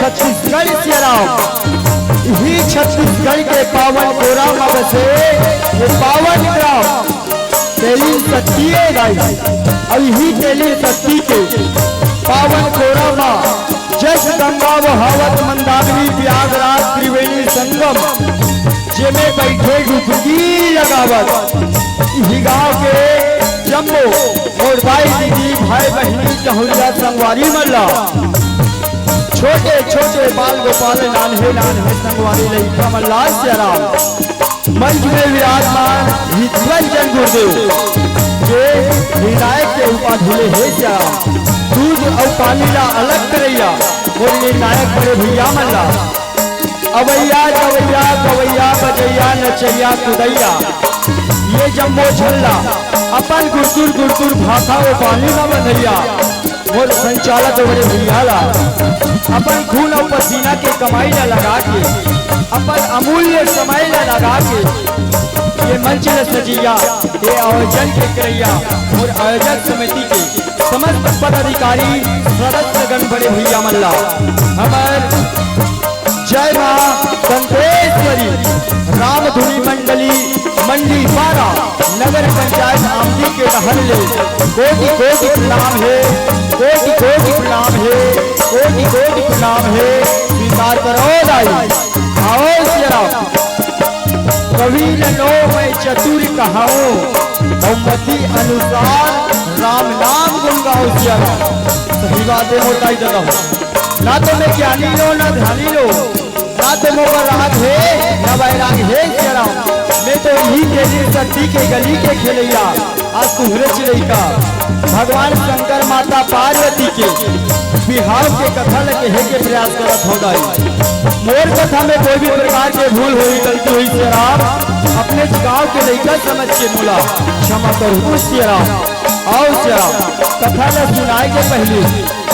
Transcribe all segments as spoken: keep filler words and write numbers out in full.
छत्तीसगढ़ सियाराम, इही छत्तीसगढ़ के पावन कोरा म बसे ये पावन ग्राम तेलिन सत्ती ए दाई। अउ इही तेलिन सत्ती के पावन कोरा म जस गंगा बहावत मंदाकिनी प्रयागराज त्रिवेणी संगम, जेमे बइठे डुबकी लगावत इही गांव के जम्मो मोर दाई दीदी, भाई बहिनी, टहुरिया संगवारी मन ला, छोटे छोटे बाल गोपाल, नान्हे नान्हे संगवारी लइका मन ला सियाराम मंच में विराजमान हितवंजन गुरुदेव के निर्णायक के उपाधि ले हे सियाराम, दूध अउ पानी ला अलग करइया मोर निर्णायक बड़े भैया मन ला, अवइया, जवइया, गवइया, बजइया, नचइया, कुदइया, ये जम्मो झन ला अपन गुरतुर गुरतुर भाखा ओ पानी म बंधइया मोर संचालक बड़े भैया ला अपन खून अउ पसीना के कमाई ला लगा के, अपन अमूल्य समय ला लगा के ये मंच ला सजइया, ये आयोजन के करइया मोर आयोजक समिति के समस्त पदाधिकारी, सदस्यगण, बड़े भैया मन ला हमर जय मां दंतेश्वरी रामधुनी मंडली मंडी पारा नगर पंचायत आमदी के डहर ले कोटि कोटि प्रणाम हे, कोटि कोटि प्रणाम हे, कोटि कोटि प्रणाम हे। स्वीकार करो दाई। आओ सियाराम। कवि ल नौ मैं चतुर कहाऊं, अउ मति अनुसार राम नाम गुन गाऊं सियाराम। सही बात हे मोर दाई ददा हो। ना तो मैं ज्ञानी लो, ना ध्यानी लो, ना तो मोर राग हे, ना वैराग हे सियाराम। मैं तो इही तेरी सत्ती के गली के खेलइया, आज तुहरे चिलइका। भगवान शंकर माता पार्वती के बिहाव के कथा ल कहे के प्रयास करत हौं दाई। मोर कथा में कोई भी प्रकार के भूल होही, गलती होही सियाराम, अपने गांव के लइका समझ के मोला क्षमा करहू सियाराम। आओ सियाराम, कथा ल सुनाए के पहिली,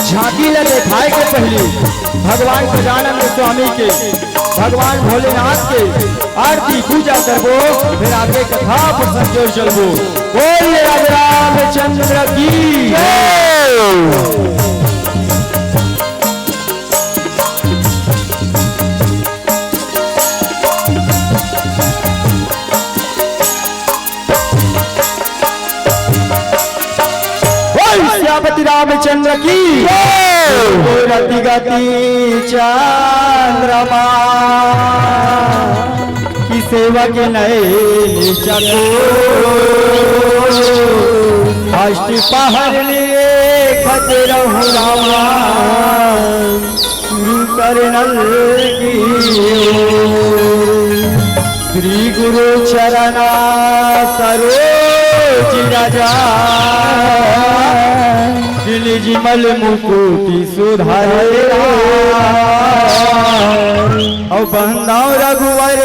झांकी ल देखाए के पहिली भगवान गजानंद स्वामी के, भगवान भोलेनाथ के आरती पूजा करबो, फिर आगे कथा प्रसंग के ओर चलबो। बोल राजा रामचंद्र की जय। बोल सियापति रामचंद्र की जय। रति गति चंद्रमा की सेवा के नैन चको, अष्ट पहर लेखत रहूं रामा। गुरु चरणल की ओर। श्री गुरु चरणा सरोज राजा, निज मल मुकुटि सुधारे। अउ बंधव रघुवर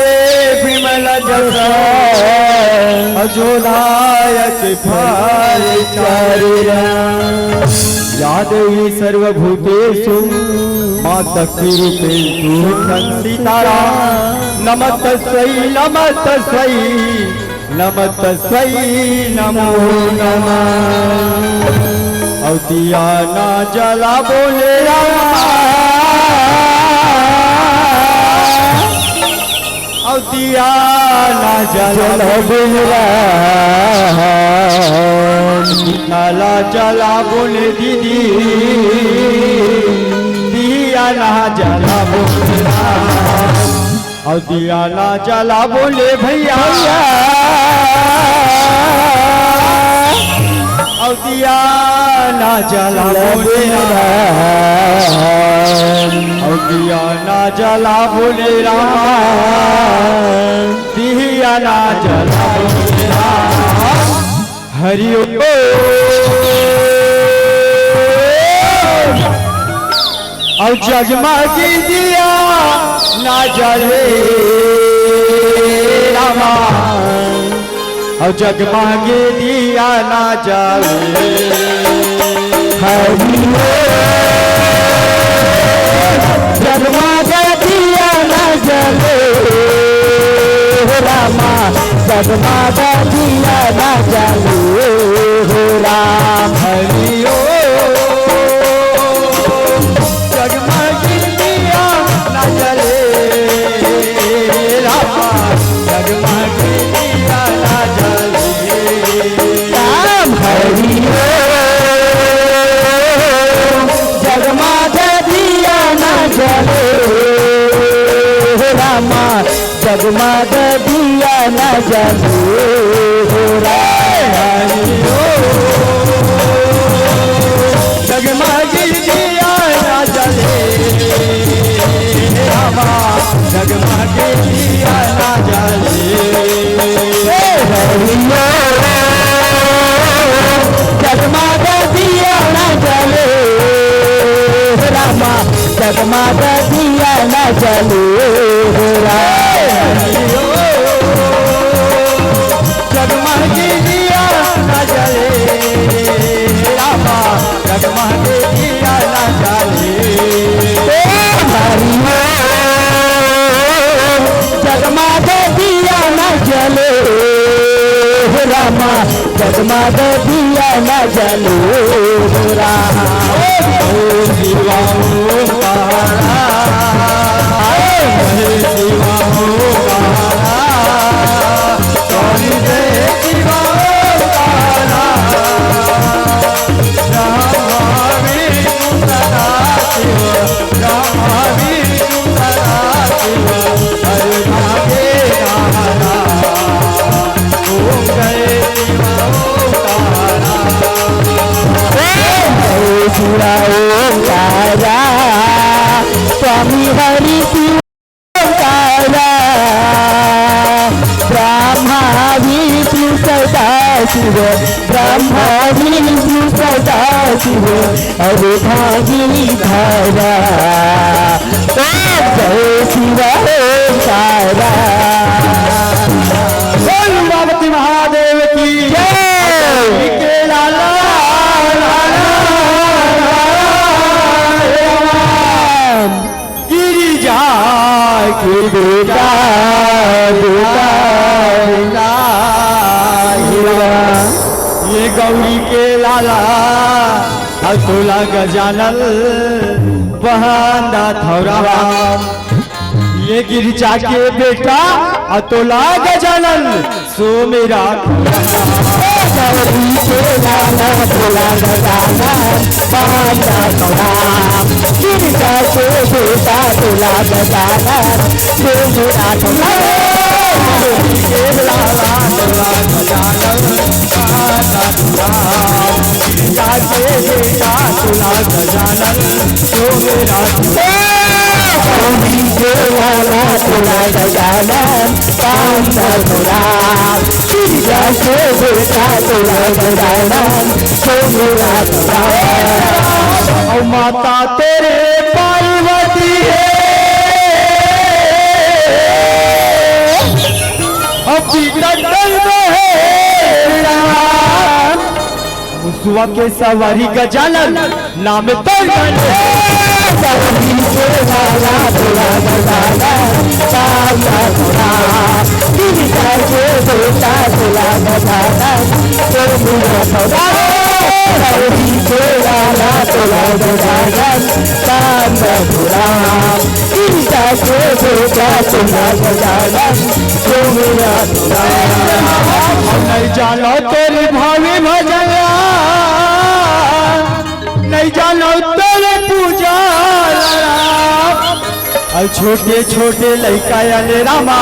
बिमल जस, अजो लायक फल चारि राम। या देवी सर्वभूतेषु मां शक्ति रूपेण संस्थिता। नमस्तस्यै, नमस्तस्यै, नमस्तस्यै नमो नमः। अउ दिया ना जलाबो ले रामा, अउ दिया ना जलाबो ले रामा, ना जलाबो ले दीदी, दिया ना जलाबो ले रामा। अउ दिया ना जलाबो ले भैया, अउ दिया ना जलाबो ले राम, अउ दिया ना जलाबो ले राम, दिया ना जलाबो ले राम। हरि ओम। अउ जगमग दिया ना जले रामा, अउ जगमग दिया ना जले। हरि ओम। जगमग दिया ना जले हो रामा, जगमग दिया ना जले हो राम। हरि ओम। जगमग दिया जगमग दिया न जले हो राम। जगमग दिया न जले रामा, जगमग दिया न जले। हे हरियो, जगमग दिया न जले रामा, जगमग दिया न जले हो राम। जगमग दिया न जले रामा, जगमग दिया न जले। ए हरिओ, जगमग दिया न जले रामा, जगमग दिया न जले हो राम। ओम शिवा ओम तारा, ओम शिवा ओम तारा, कौन जय शिवा ओम तारा। ब्रह्मा विष्णु सदा शिव, ब्रह्मा विष्णु सदा शिव, हर भागे नारायण। ओम जय शिवा ओंकारा। ओम जय शिवा ओंकारा। स्वामी हरि शिव ओंकारा। ब्रह्मा विष्णु सदा शिव, ब्रह्मा विष्णु सदा शिव, अरे भागी धारा। ओम जय शिव ओंकारा। बोल पार्वती महादेव की जय। के लाला, लाला, लाला, राम। गिरिजा के बेटा, बेटा, बेटा, ये गौरी के लाला, अउ तोला गजानन बहांदा थौरा। ये गिरिजा के बेटा, अउ तोला गजानन सो मेरा गौरी के लाला तोला गजानन, बांधा गौरा। गिरजा के बेटा तोला गजानन, सो मेरा गौरा। गौरी के लाला तोला गजानन, बांधा गौरा। गिरजा के बेटा तोला गजानन, सो मेरा गौरा। गौरी के लाला तोला गजानन, पांडव राम, गिरजा के बेटा तोला गजानन, सोमनाथ राम। अउ माता तोरे पार्वती हे, अउ पिता दंड हे राम। मुसवा के सवारी गजानन, नाम तोर गंड। सवारी के लाला तोला गजानन, साला तोला, गिरजा के बेटा तोला गजानन, तोला तोला। सवारी के लाला तोला गजानन, साला तोला, गिरजा के बेटा तोला गजानन, तोला तोला। नहीं जानो तोरी भावी भजन, नहीं जानो तोरे पूजा। अउ छोटे छोटे लइका आले रामा,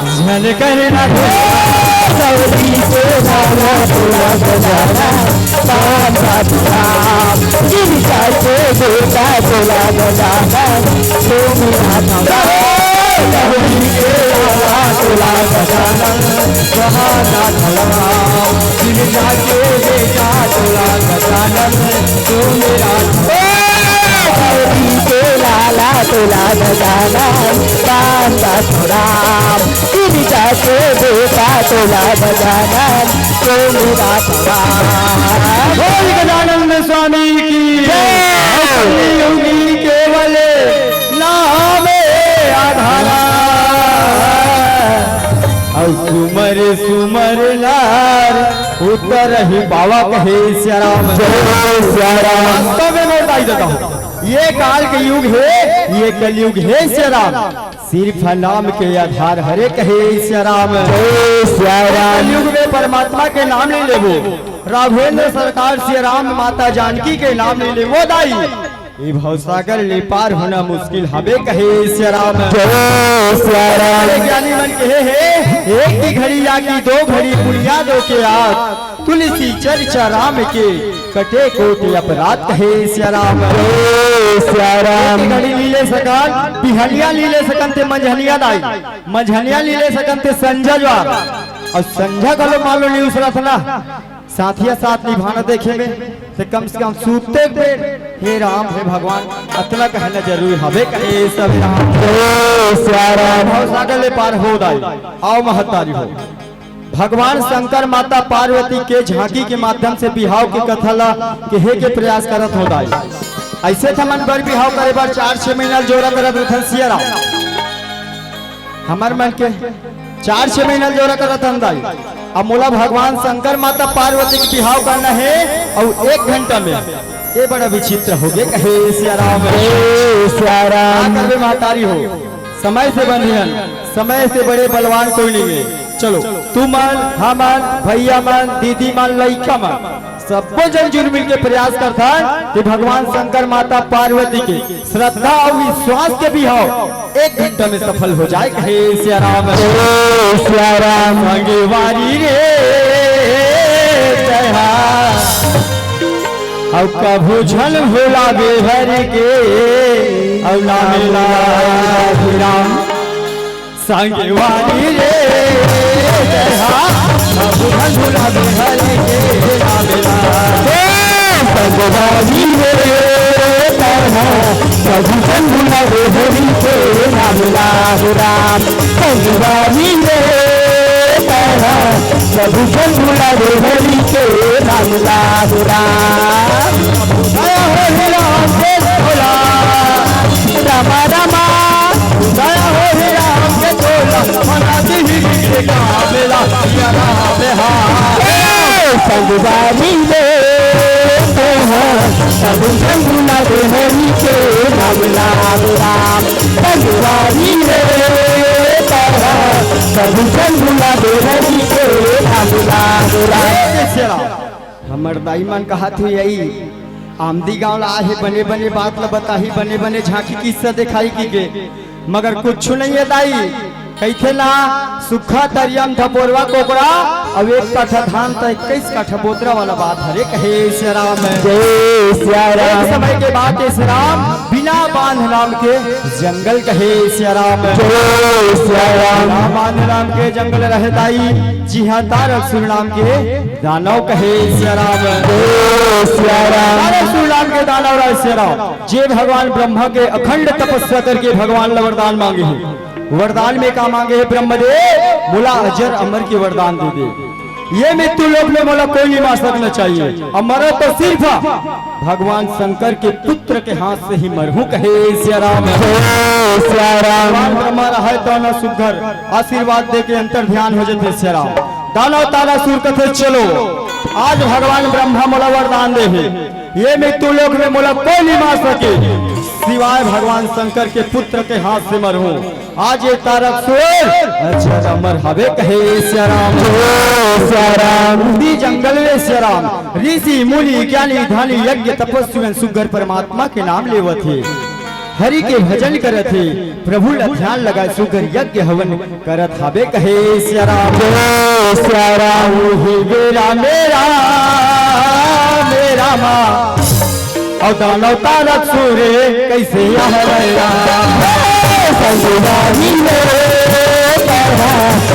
झन करे ना। सौरी के लाला तोला गजानन, बाबा तोला, गिरजा के बेटा तोला गजानन, सोमनाथ। सौरी के लाला तोला गजानन, बहाना धरम। गिरजा के बेटा तोला गजानन, तू मेरा गौरी के लाला तोला गजानन, बांधा राम। गिरजा के बेटा तोला गजानन, तू मेरा राम। बोल गजानन स्वामी की जय। कलयुगी केवल नाम आधारा। अउ सुमर सुमर लार उतर ही पावा कहे सिया राम। जय सिया राम। वास्तव में मैं बताई देता हूँ, ये काल के युग हे, ये कलयुग हे सिया राम। सिर्फ नाम के आधार हरे कहे सिया राम। जय सिया राम। कलयुग में परमात्मा के नाम नहीं लेबो, राघवेंद्र सरकार सिया राम माता जानकी के नाम नहीं लेबो दाई। ये भवसागर ले पार होना मुश्किल हवे कहे सिया राम। जय सिया राम। अरे ज्ञानी मन कहे हे, एक की घड़ी या की दो घड़ी पुनिया दो के आस, तुलसी चर्चा राम के कटे कोटि अपराध कहे सिया राम। जय सिया राम। एक की घड़ी ली ले सकन, बिहनिया ली ले सकन ते मंझनिया दाई, मंझनिया ली ले सकन ते संझा ज्वार, अउ संझा घलो मान लो नी उसरत ना, साथिया साथ निभाना देखे में, ते कम से कम सूते बेर, हे राम, हे भगवान, अतना कहना जरूरी हवे कहे सब राम। जय सिया राम। भवसागर ले पार हो दाई, आओ महतारी हो। भगवान शंकर माता पार्वती के झांकी के माध्यम से बिहाव के कथा ला कहे के प्रयास करत हो दाई। अइसे त हमन बर बिहाव करे बर चार छह महीना जोरा करत रथन सिया राम। हमर मन के चार छह महीना जोरा करत हन दाई। अब मोला भगवान शंकर माता पार्वती के बिहाव करना हे, अउ एक घंटा में ये बड़ा विचित्र हो गे कहे सिया राम। जय सिया राम। का करबे महतारी हो, समय से बंधियन, समय से बड़े बलवान कोई नहीं है। चलो, तुमन, हमन, भैया मन, दीदी मन, लइका मन, सब्बो झन जुल मिल के प्रयास करथन कि भगवान शंकर माता पार्वती के श्रद्धा अउ विश्वास के बिहाव एक घंटा में सफल हो जाए कहे सिया राम। जय सिया राम। संगवारी रे तैहा, अउ कभू झन भुलाबे हरि के, अउ नाम ला राम। संगवारी रे, जय हा, प्रभु झन भुलाबे हरि के नाम ला। हे संगवारी रे, जय हा, प्रभु झन भुलाबे हरि के नाम ला। हो राम, संगवारी रे, जय हा, प्रभु झन भुलाबे हरि के नाम ला। हो राम, जय हो हे राम के भोला, रामा रामा। दया हो हे राम के तोला, मना दी ही के कामेला, या राम हा। ए संगवारी रे, तोहा सब संगुना रे हरि के नाम ला राम। संगवारी रे, तोहा सब संगुना रे हरि के नाम ला राम। हे जय श्री राम। हमर दाई मन कहत हे, यही आमदी गांव ला आहे, बने बने बात ला बताही, बने बने झांकी किस्सा देखाही कहिके, मगर कुछु नहीं है दाई। कहिथे ना, सुखा तरिया म धपोरवा कोकरा, अउ एक कठा धान त इक्कीस कठा बोतरा वाला बात हरे कहे सिया राम। जय सिया राम। एक समय के बात हे सिया राम, बिना बांध नाम के जंगल कहे सिया राम। जय सिया राम। बिना बांध नाम के जंगल रहे दाई, जिहां तारकसुर नाम के दानव कहे सिया राम। जय सिया राम। तारकसुर नाम के दानव रहे सिया राम, जे भगवान ब्रह्मा के अखंड तपस्या करके भगवान ला वरदान मांगे हे। वरदान में का मांगे हे ब्रह्मदेव? मोला अजर अमर के वरदान दे दे। ये मृत्यु लोक में मोला कोई नहीं मार सकना चाहिए, अउ मरो तो सिर्फ भगवान शंकर के पुत्र के हाथ से ही मरहूं कहे सिया राम। जय सिया राम। भगवान ब्रह्मा रहे तो ना सुग्घर आशीर्वाद दे के अंतर ध्यान हो जाते सिया राम। दानव तारकसुर कथे, चलो, आज भगवान ब्रह्मा मोला वरदान दे हे, ये मृत्यु लोक में मोला कोई नहीं मार सके, सिवाय भगवान शंकर के पुत्र के हाथ से मरहूं। आज ये तारकसुर अजर अमर हवे कहे सिया राम। जय सिया राम। इही जंगल में सिया राम, ऋषि मुनि ज्ञानी ध्यानी यज्ञ तपस्वी मन सुग्घर परमात्मा के नाम लेवत हे, हरि के भजन करत हे, प्रभु ला ध्यान लगाए सुग्घर यज्ञ हवन करत हवे कहे सिया राम। जय सिया राम। उही बेरा मेरा, मेरा माँ, अउ दानव तारकसुर कइसे आहवय राम। संगवारी रे, तोहा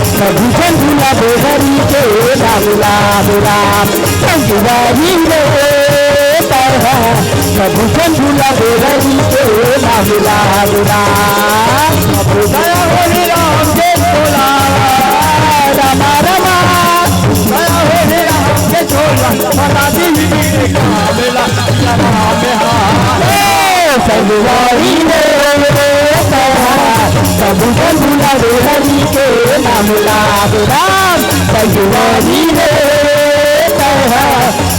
सब झन भुलाबे हरि के नाम ला राम। संगवारी रे, तोहा सब झन भुलाबे हरि के नाम ला राम। दया होही राम के भोला, रामा रामा। दया होही राम के भोला, बता दी ही के कामेला, या राम हा। ए संगवारी रे, तोहा सब झन भुलाबे हरि के नाम ला राम। संगवारी रे, तोहा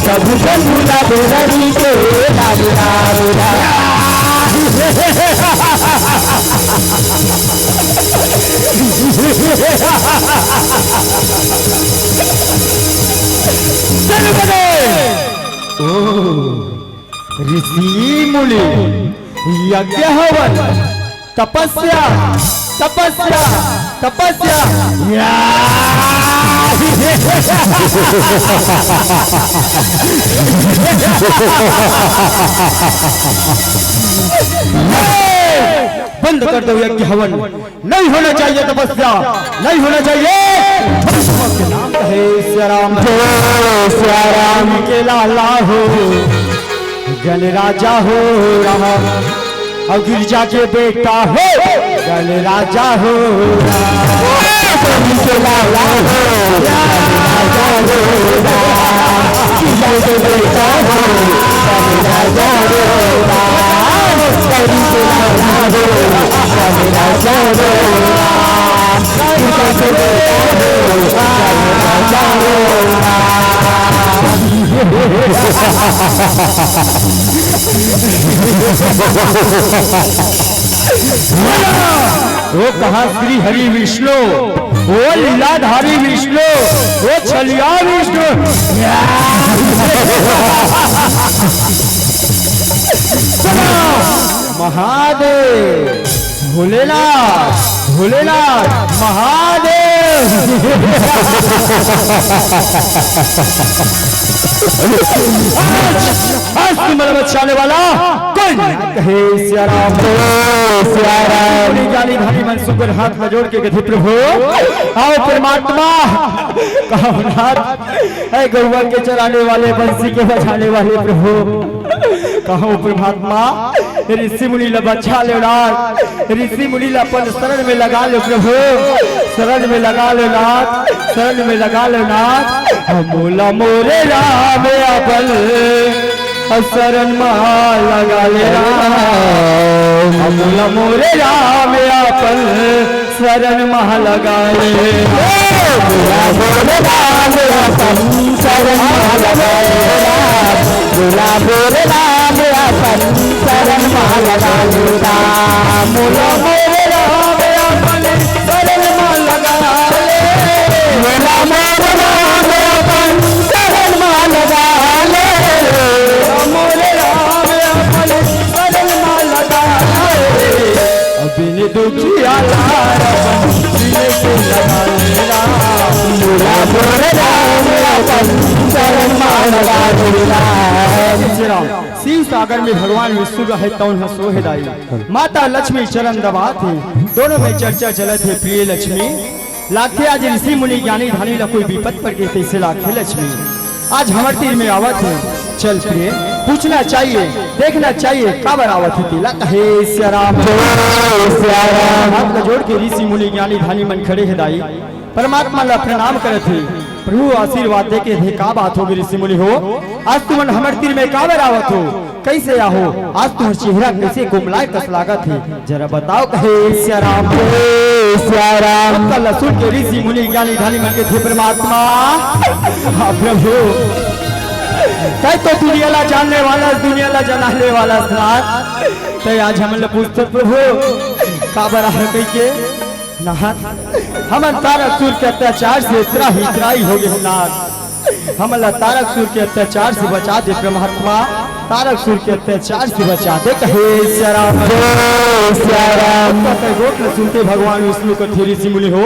सब झन भुलाबे हरि के नाम ला राम। चल बने। ओ। ऋषि मुनि, यज्ञ हवन, तपस्या, तपस्या, तपस्या। या! बंद कर दो यज्ञ हवन। नहीं होना चाहिए तपस्या, नहीं होना चाहिए। धर्म के नाम है सिया राम। जय सिया राम। के लाला हो, गणराजा हो राम, और गिरजा के बेटा हो, गणराजा हो राम। के लाला हो, गणराजा हो राम, गिरजा के बेटा हो, गणराजा हो राम। वो कहा श्री हरि विष्णु, वो लीलाधारी विष्णु, वो छलिया विष्णु। महादेव, भोलेनाथ, भोलेनाथ, महादेव। आज, आज तुम्हारा बचाने वाला कोई नहीं। कहे सिया राम, सिया राम। ज्ञानी धनी मन सुंदर हाथ में जोड़ के कथे, प्रभु, आओ परमात्मा, कहो नाथ, ऐ गौवा के चराने वाले, बंसी के बजाने वाले प्रभु, कहो परमात्मा, ऋषि मुनि ला बचा ले नाथ, ऋषि मुनि ला अपन शरण में लगा ले प्रभु, शरण में लगा ले नाथ, शरण में लगा ले नाथ। मोला मोरे राम अपन शरण मा लगा ले राम, मोला मोरे राम अपन शरण मा लगा ले। मोला मोरे राम अपन शरण मा लगा ले राम, मोला मोरे राम अपन शरण मा लगा ले राम। मोला मोरे राम अपन शरण मा लगा ले। मोला मोरे राम अपन शरण मा लगा ले। मोला मोरे राम अपन शरण मा लगा ले। बिन दुखिया लाल अपन जिए के लगा ले राम। मोला मोरे राम अपन शरण मा लगा ले राम। श्री राम, शिव सागर में भगवान विष्णु रहे तौन ह सोहे दाई। माता लक्ष्मी चरण दबात हे, दोनों में चर्चा चलत हे प्रिय लक्ष्मी। लागथे आज ऋषि मुनि ज्ञानी धानी ला कोई विपत पर गे तैसे लागथे लक्ष्मी। आज हमर तीर में आवत हे, चल प्रिय, पूछना चाहिए, देखना चाहिए, काबर आवत हे तेला। कहे सिया राम, जय सिया राम। हाथ ला जोड़ के ऋषि मुनि ज्ञानी धानी मन खड़े हे दाई, परमात्मा ला प्रणाम करत हे। प्रभु आशीर्वाद दे के हे, का बात होगे ऋषि मुनि हो, आज तुमन हमर तीर में काबर आवत हो, कैसे आहो, आज तुमर चेहरा कैसे कुमलाय कस लागत हे, जरा बताओ। कहे सिया राम, जय सिया राम। कल सुन के ऋषि मुनि ज्ञानी धानी मन कथे, परमात्मा, हाँ प्रभु, तैं तो दुनिया ला जानने वाला, दुनिया ला जनाने वाला नाथ, तैं आज हमन ला पूछत प्रभु, काबर आए कहिके? नाथ, हमन तारकसुर के अत्याचार से त्राही त्राही होगे नाथ, हमन ला तारकसुर के अत्याचार से बचा दे परमात्मा, तारकसुर के अत्याचार से बचा दे। कहे सिया राम, जय सिया राम। गोठ ला सुनते भगवान विष्णु कथे, ऋषि मुनि हो,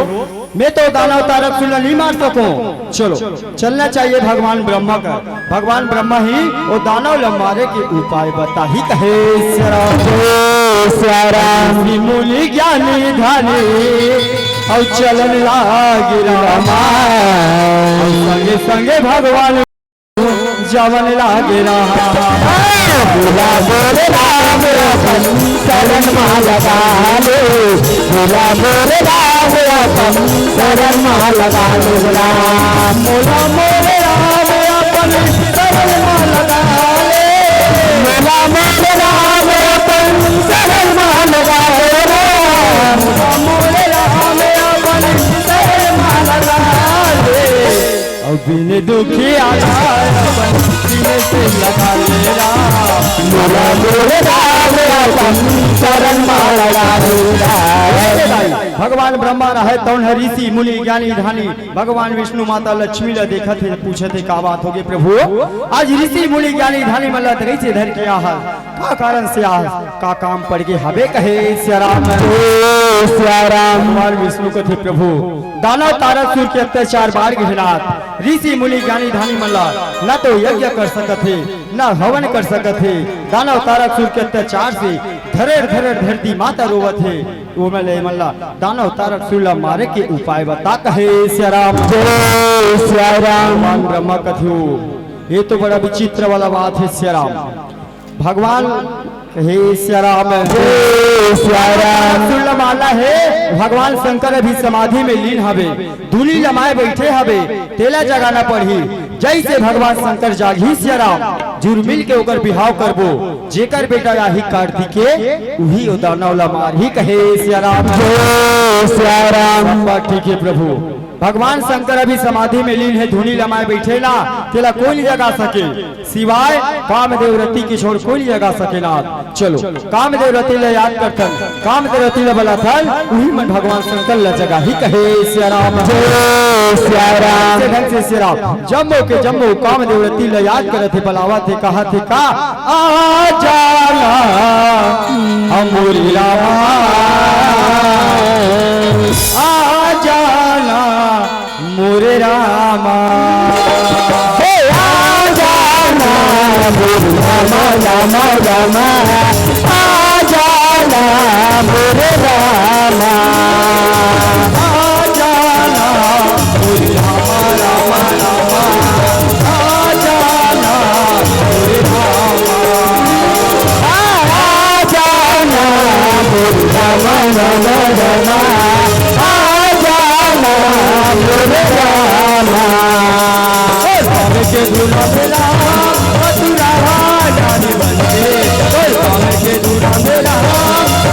मैं तो दानव तारकसुर ला नहीं मार सकूं। चलो, चलना चाहिए भगवान ब्रह्मा का। भगवान ब्रह्मा ही वो दानव ला मारे के उपाय बताही। कहे सिया राम, जय सिया राम। ऋषि मुनि ज्ञानी धानी अउ चलन लागे राम। अउ संगे संगे भगवान जावन लागे राम। बोला बोले राम अपन शरण मा लगा ले। बोला बोले राम अपन शरण मा लगा ले राम। बोला बोले राम अपन शरण मा लगा ले। बोला बोले राम अपन शरण मा लगा ले राम। बोला बोले राम अपन शरण मा लगा ले। अउ बिन दुखिया लाल अपन सीने से लगा ले राम। मोला मोरे राम अपन शरण मा लगा ले राम। भगवान ब्रह्मा रहे तौन ह ऋषि मुनि ज्ञानी ध्यानी, भगवान विष्णु माता लक्ष्मी ला देखत हे, पूछत हे, "का बात होगे प्रभु? आज ऋषि मुनि ज्ञानी ध्यानी मन ला कइसे धर के आहस? का कारण से आहस? का काम पड़ गे हवे?" कहे सिया राम। जय सिया राम। भगवान विष्णु कथे, "प्रभु, दानव तारक सुर के अत्याचार बाढ़ गे हे नाथ, ऋषि मुनि ज्ञानी ध्यानी मन ला न तो यज्ञ कर सकत हे, न हवन कर सकत हे। दानव तारक सुर के अत्याचार से धरेड़ धरेड़ धरती माता रोवत हे। ओमन ले मन ला दानव तारक सुर ला मारे के उपाय बता," कहे सिया राम। जय सिया राम। भगवान ब्रह्मा कथे, "ये तो बड़ा विचित्र वाला बात हे सिया राम।" भगवान, हे सिया राम। जय सिया राम। सुन ल माला हे, भगवान शंकर अभी समाधि में लीन हवे, धूनी लमाए बैठे हवे, तेला जगाना पड़ही। जैसे भगवान शंकर जागही सिया राम, जुरमिल के ओकर बिहाव करबो, जेकर बेटा आही कार्तिकेय, उही ओ दानव ला मारही, कहे सिया राम। जय सिया राम। बात ठीक हे प्रभु, भगवान शंकर अभी समाधि में लीन हे, धूनी लमाए बैठे ना, तेला कोई नहीं जगा सके, सिवाय कामदेव रति के छोड़ कोई नहीं जगा सके ना। चलो, कामदेव रति ला याद करथन, कामदेव रति ला बलाथन, उही मन भगवान शंकर ला जगाही, कहे सिया राम। जय सिया राम। ऐसे ढंग से सिया राम जम्मो के जम्मो कामदेव रति ला याद करत हे, बलावत हे, कहत हे का, "आ जाना मोरे रामा, आ जाना मोरे रामा।" हे आ जाना मोरे रामा, रामा, रामा, आ जाना मोरे रामा। आ जाना मोरे रामा, रामा, रामा, आ जाना मोरे रामा। आ, आ जाना मोरे रामा, रामा, रामा, आ जाना मोरे रामा। ओ राम के दूल्हा मेरा, मथुरा नारी बन के। ओ राम के दूल्हा मेरा,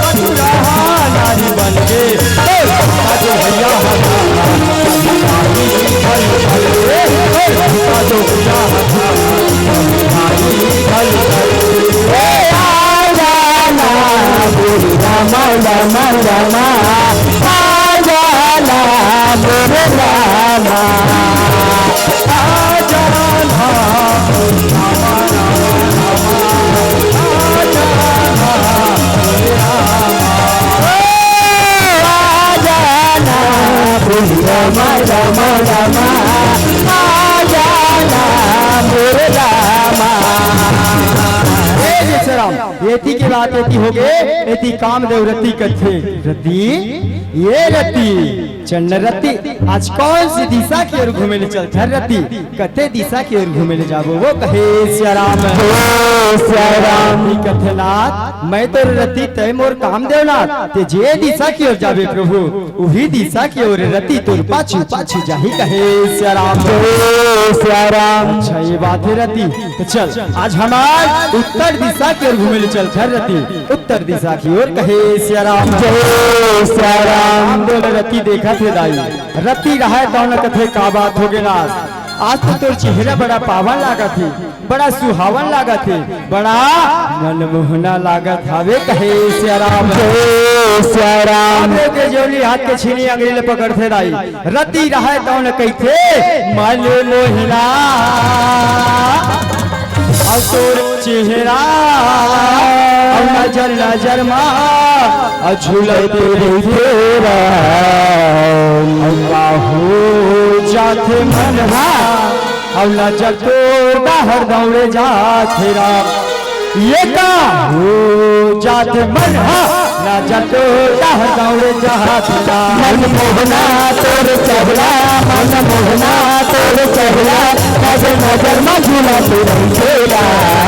मथुरा नारी बन के। ओ आज भैया हमारा, आज भैया हमारा, ए आ जाना मोरे रामा, रामा, रामा, आ जाना मोरे रामा। आ जाना मोरे रामा, रामा, रामा, आ जाना मोरे रामा। ओ आ जाना मोरे रामा, रामा, रामा, आ जाना मोरे रामा। ए जय सिया राम। एती के बात एती होगे, एती कामदेव रति कथे, "रति, ये रति, चल न रति, आज कौन सी दिशा की ओर घूमे ले चलथस रति, कते दिशा की ओर घूमे ले जाबो?" वो कहे सिया राम। जय सिया राम। कथे, "नाथ, मैं तो रति, तय मोर कामदेव नाथ, ते जे दिशा की ओर जाबे प्रभु, उही दिशा के ओर रति तोर पाछू पाछू जाही," कहे सिया राम। जय सिया राम। अच्छा, ये बात हे रति, तो चल आज हमार उत्तर दिशा के ओर घूमे ले चलथन रति, उत्तर दिशा की ओर, कहे सिया राम। जय सिया राम। कामदेव रति देखत हे दाई, रति रहय तौन कथे, "का बात होगे नाथ, आज तो तोर चेहरा बड़ा पावन लागत हे।" बड़ा सुहावन लागत हे, बड़ा मनमोहना लागत हवे, कहे सिया राम। जय सिया राम। कामदेव के जोली हाथ के छीनी अंगरी ले पकड़थे दाई। रति रहय तौन कहिथे, "मनमोहना, अउ तोर चेहरा, अउ नजर नजर मा, अउ झूलत रहिथे राम।" अउ का हो जाथे मन हा, अउ नजर तोर डहर दौड़े जाथे राम। ये का हो जाथे मन हा, नजर तोर डहर दौड़े जाथे राम। मनमोहना तोर चेहरा, मनमोहना तोर चेहरा, नजर नजर मा झूलत रहिथे राम।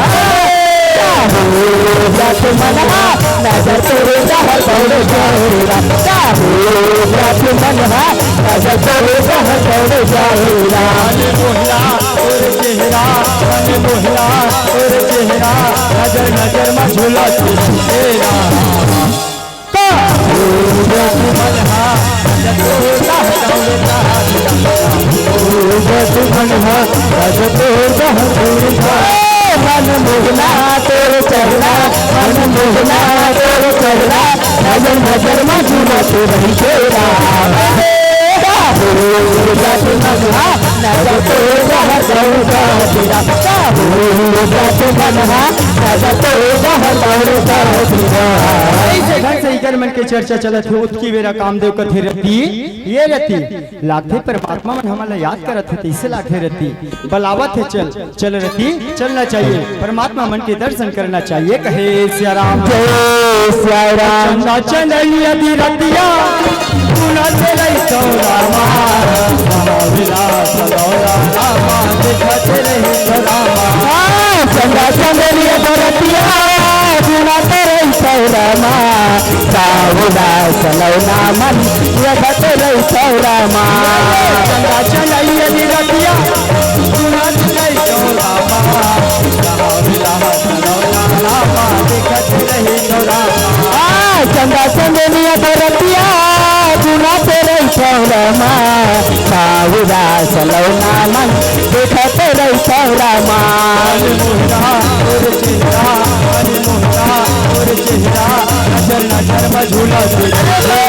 का हो जाथे मन हा, नजर तोर डहर दौड़े जाथे राम। का हो जाथे मन हा, नजर तोर डहर दौड़े जाथे राम। मन मोहला तोर चेहरा, मन मोहला तोर चेहरा, नजर नजर मा झूलत रहिथे राम। का हो जाथे मन हा, नजर तोर डहर दौड़े जाथे राम। हो जाथे मन हा, नजर तोर डहर दौड़े जाथे राम। मनमोहना तोर चेहरा, मनमोहना तोर चेहरा, नजर नजर मा झूलत रहिथे राम। अइसे ढंग से इकर मन के चर्चा चलत हे, ओतकी बेरा कामदेव कथे रति, ये रति लागथे परमात्मा मन हमन ला याद करत हे, तइसे लागथे रति, बलावत हे चल, चल रति, चलना चाहिए, परमात्मा मन के दर्शन करना चाहिए, कहे सिया राम। जय सिया राम। चंदा चंदैया दी रतिया, सुनत रहिथव रामा, महाविलास लौरा रामा, देखत रहिथव रामा। हाँ, चंदा चंदैया दी रतिया, सुनत रहिथव रामा, सावुला सलौना मन, देखत रहिथव रामा। चंदा चंदैया दी रतिया, सुनत रहिथव रामा, सावुला सलौना रामा, देखत रहिथव रामा। आ, चंदा चंदैया दी रतिया, सुनत रहिथव रामा, सावुला सलौना मन, देखत रहिथव रामा। अरे मोहना, तोर चेहरा, अरे मोहना, तोर चेहरा, नजर नजर मा झूलत रहिथे।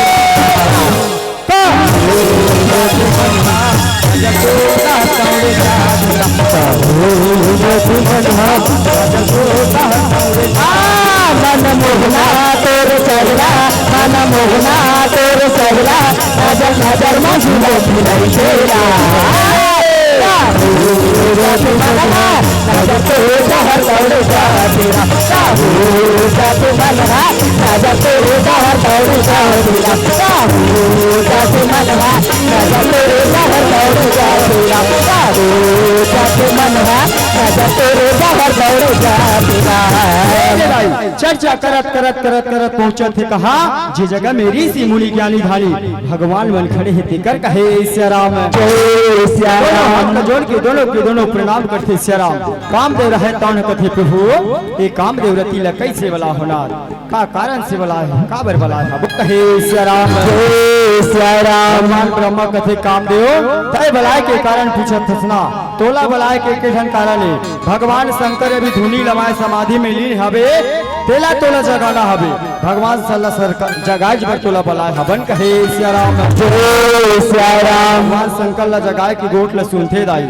मन मोहना तोर चेहरा, मन मोहना तोर चेहरा, नजर नजर मा झूलत रहिथे राम। नजर तो डहर दौड़ जाबे राम, साहू जात मनवा। नजर तो डहर दौड़ जाबे राम, साहू जात मनवा। नजर तो डहर दौड़ जाबे राम, साहू जात मनवा। नजर तो डहर दौड़ जाबे राम। चर्चा करत करत करत करत पहुंचत हे कहाँ, जे जगह में ऋषि मुनि ज्ञानी ध्यानी भगवान मन खड़े हे, तेकर कहे सिया राम। जय सिया राम। दोनों हाथ ला जोड़ के दोनों के दोनों प्रणाम करथे सिया राम। कामदेव रहे तौन कथे, प्रभु, ये कामदेव रति ला कइसे बलाहव ना? का कारण से बलाए हव? काबर बलाए हव? कहे सिया राम। जय सिया राम। भगवान ब्रह्मा कथे, कामदेव, तैं बलाए के कारण पूछत हस ना? तोला बलाए के एक ठन कारण हे। भगवान शंकर अभी धुनी लमाए समाधि में लीन हवे, तेला तोला जगाना हवे। भगवान शंकर ला जगाए बर तोला बलाए हवन, कहे सिया राम। जय सिया राम। भगवान शंकर ला जगाए के गोठ ला सुनथे दाई,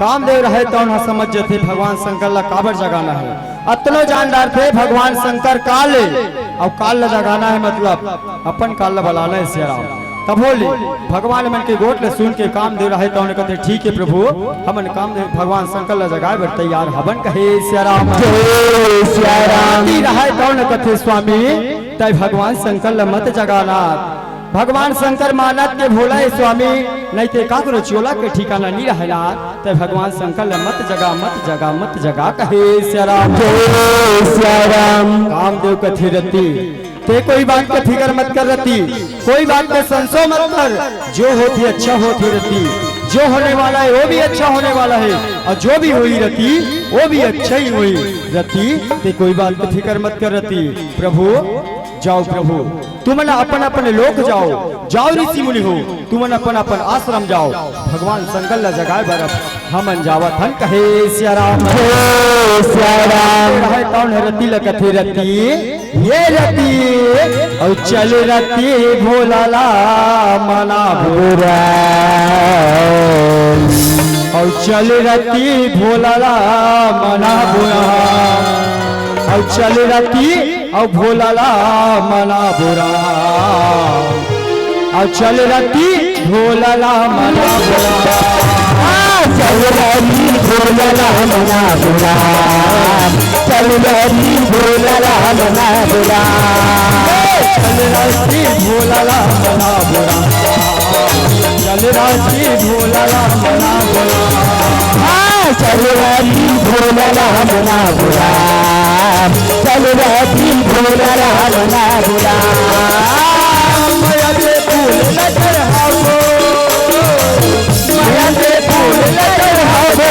कामदेव रहे तौन ह समझ जथे भगवान शंकर ला काबर जगाना हे। अतनो जान डारथे भगवान शंकर काल ए, अउ काल ला जगाना हे, मतलब अपन काल ला बलाना हे सिया राम। तभो ले भगवान मन के गोठ ला सुन के कामदेव रहे तौन कथे, ठीक हे प्रभु, हमन कामदेव भगवान शंकर ला जगाए बर तैयार हवन, कहे सिया राम। जय सिया राम। रहे तौन कथे, स्वामी, तैं भगवान शंकर ला मत जगाना। भगवान शंकर मानत के भोला हे स्वामी, नहीं ते काकरो चोला के ठिकाना नहीं रहेला। तैं भगवान शंकर ला मत जगा, मत जगा, मत जगा, कहे सिया राम। जय सिया राम। कामदेव कथे रति, तैं कोई बात के फिकर मत कर रति, कोई बात के संशय मत कर। जो होथे अच्छा होथे रति, जो होने वाला हे वो भी अच्छा होने वाला हे, अउ जो भी होही रति वो भी अच्छा ही होही रति। तैं कोई बात के फिकर मत कर रति। प्रभु, जाव प्रभु, तुमन अपन अपन लोक जाव, जाव ऋषि मुनि हो, तुमन अपन अपन आश्रम जाव। भगवान शंकर ला जगाए बर हमन जावत हन, कहे सिया राम। जय सिया राम। रहे तौन रति ला कथे रति, ये रति, अउ चल रति भोला ला मना बुरा। अउ चल रति भोला ला मना बुरा। अउ चल रति अउ भोला ला मना बुरा। अउ चल रति भोला ला मना बुरा। आ, चल रति भोला ला मना बुरा। चल रति भोला ला मना बुरा। चल रति भोला ला मना बुरा। चल रति भोला ला मना बुरा। हाँ, चल रति भोला ला मना बुरा। चल रति भोला ला मना बुरा। मया के फूल ला चढ़ाबो, मया के फूल ला चढ़ाबो।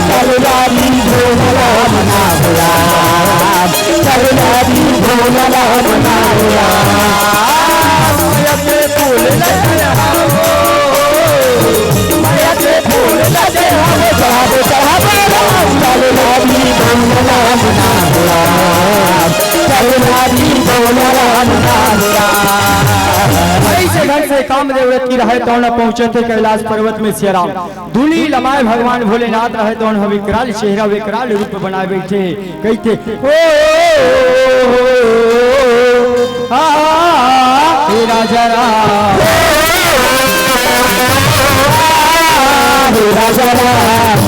चल रति भोला ला मना बुरा। चल रति भोला ला मना बुरा। मया के फूल ला चढ़ाबो, मया के फूल ला चढ़ाबो, चढ़ाबो, चढ़ाबो। चल रति भोला ला मना बुरा। चल रति भोला ला से घर से कामदेव रथ की रहय तौन पहुंचत हे कैलाश पर्वत में सियाराम। धूली लमाय भगवान भोलेनाथ रहय तौन ह विकराल चेहरा विकराल रूप बनाए बैठे हे। कहिथे, ओ, ओ, ओ, ओ, ओ, आ, हे राजा राम। हे राजा राम।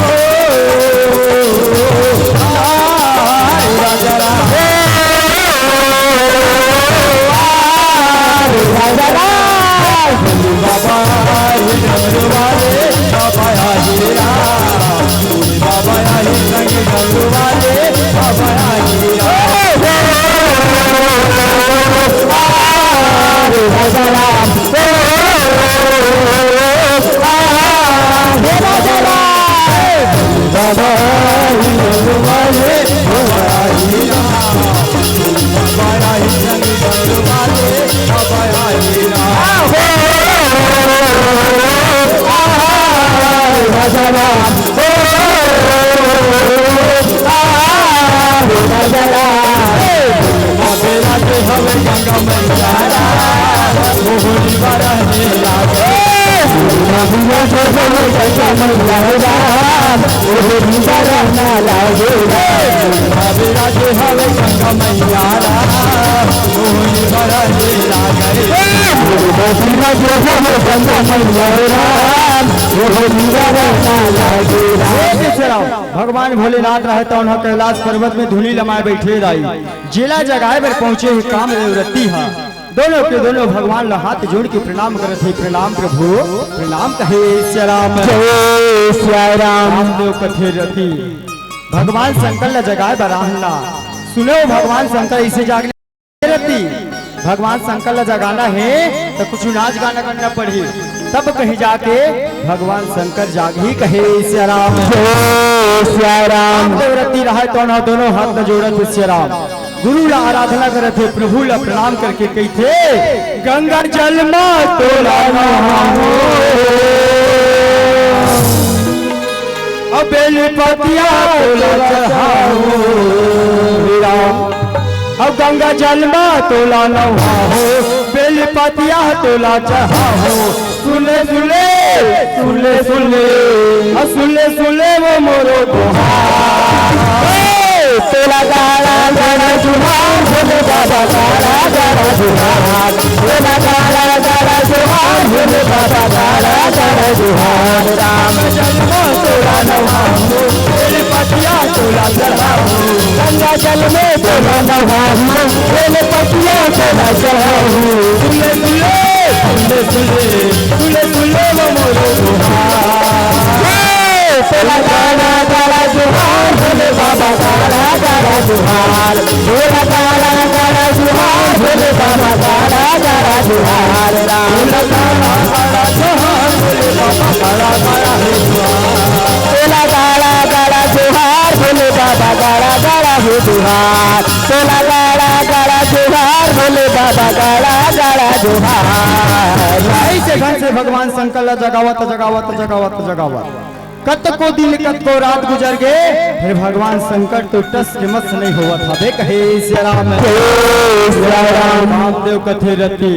भगवान भोलेनाथ रहय तौन ह कैलाश पर्वत में धूली लमाय बैठे दाई। जेला जगाए बर पहुंचे हे कामदेव रति ह। दोनों के दोनों भगवान ला हाथ जोड़ के प्रणाम करत हे, प्रणाम प्रभु, प्रणाम कहे सियाराम। जय सियाराम। कामदेव कथे रति भगवान शंकर ला जगाए बर आहन ला। सुनो भगवान शंकर इसे जाग रति। भगवान शंकर ला जगाना हे त कुछ नाच गाना करना पड़ही, तब कहीं जाके भगवान शंकर जागही कहे सियाराम। जय सियाराम। कामदेव रति रहय तौन ह दोनों हाथ ला जोड़त हे सियाराम। गुरु ला आराधना करत हे, प्रभु ला प्रणाम करके कहिथे, गंगा जल मा तोला नहाहूं, अउ बेल पतिया तोला चढ़ाहूं। हे राम, अउ गंगा जल मा तोला नहाहूं, बेल पतिया तोला चढ़ाहूं। सुन ले, सुन ले, सुन ले, सुन ले, आ सुन ले, सुन ले वो मोरो दोहा। ए, तोला गाड़ा गाड़ा जुहार, भोले बाबा गाड़ा गाड़ा जुहार। तोला गाड़ा गाड़ा जुहार, भोले बाबा गाड़ा गाड़ा जुहार। राम जन्म तोला नहाहूं, बेल पतिया तोला चढ़ाहूं। गंगा जल में तोला नहाहूं, बेल पतिया तोला चढ़ाहूं। सुन ले, सुन ले, सुन ले, सुन ले, सुन ले, सुन ले वो मोरो दोहा। ए, तोला गाड़ा गाड़ा जुहार, भोले बाबा गाड़ा गाड़ा जुहार। तोला गाड़ा गाड़ा जुहार, भोले बाबा गाड़ा गाड़ा जुहार। राम तोला गाड़ा गाड़ा जुहार, भोले बाबा गाड़ा गाड़ा हे जुहार। तोला गाड़ा गाड़ा जुहार, भोले बाबा गाड़ा गाड़ा हे जुहार। तोला गाड़ा गाड़ा जुहार, भोले बाबा गाड़ा गाड़ा जुहार। अइसे ढंग से भगवान शंकर ला जगावत, जगावत, जगावत, जगावत कतको दिन, कतको रात गुजर गे, फेर भगवान शंकर तो टस के मस नइ होवत हवे कहे सियाराम। जय सियाराम। कामदेव कथे रति,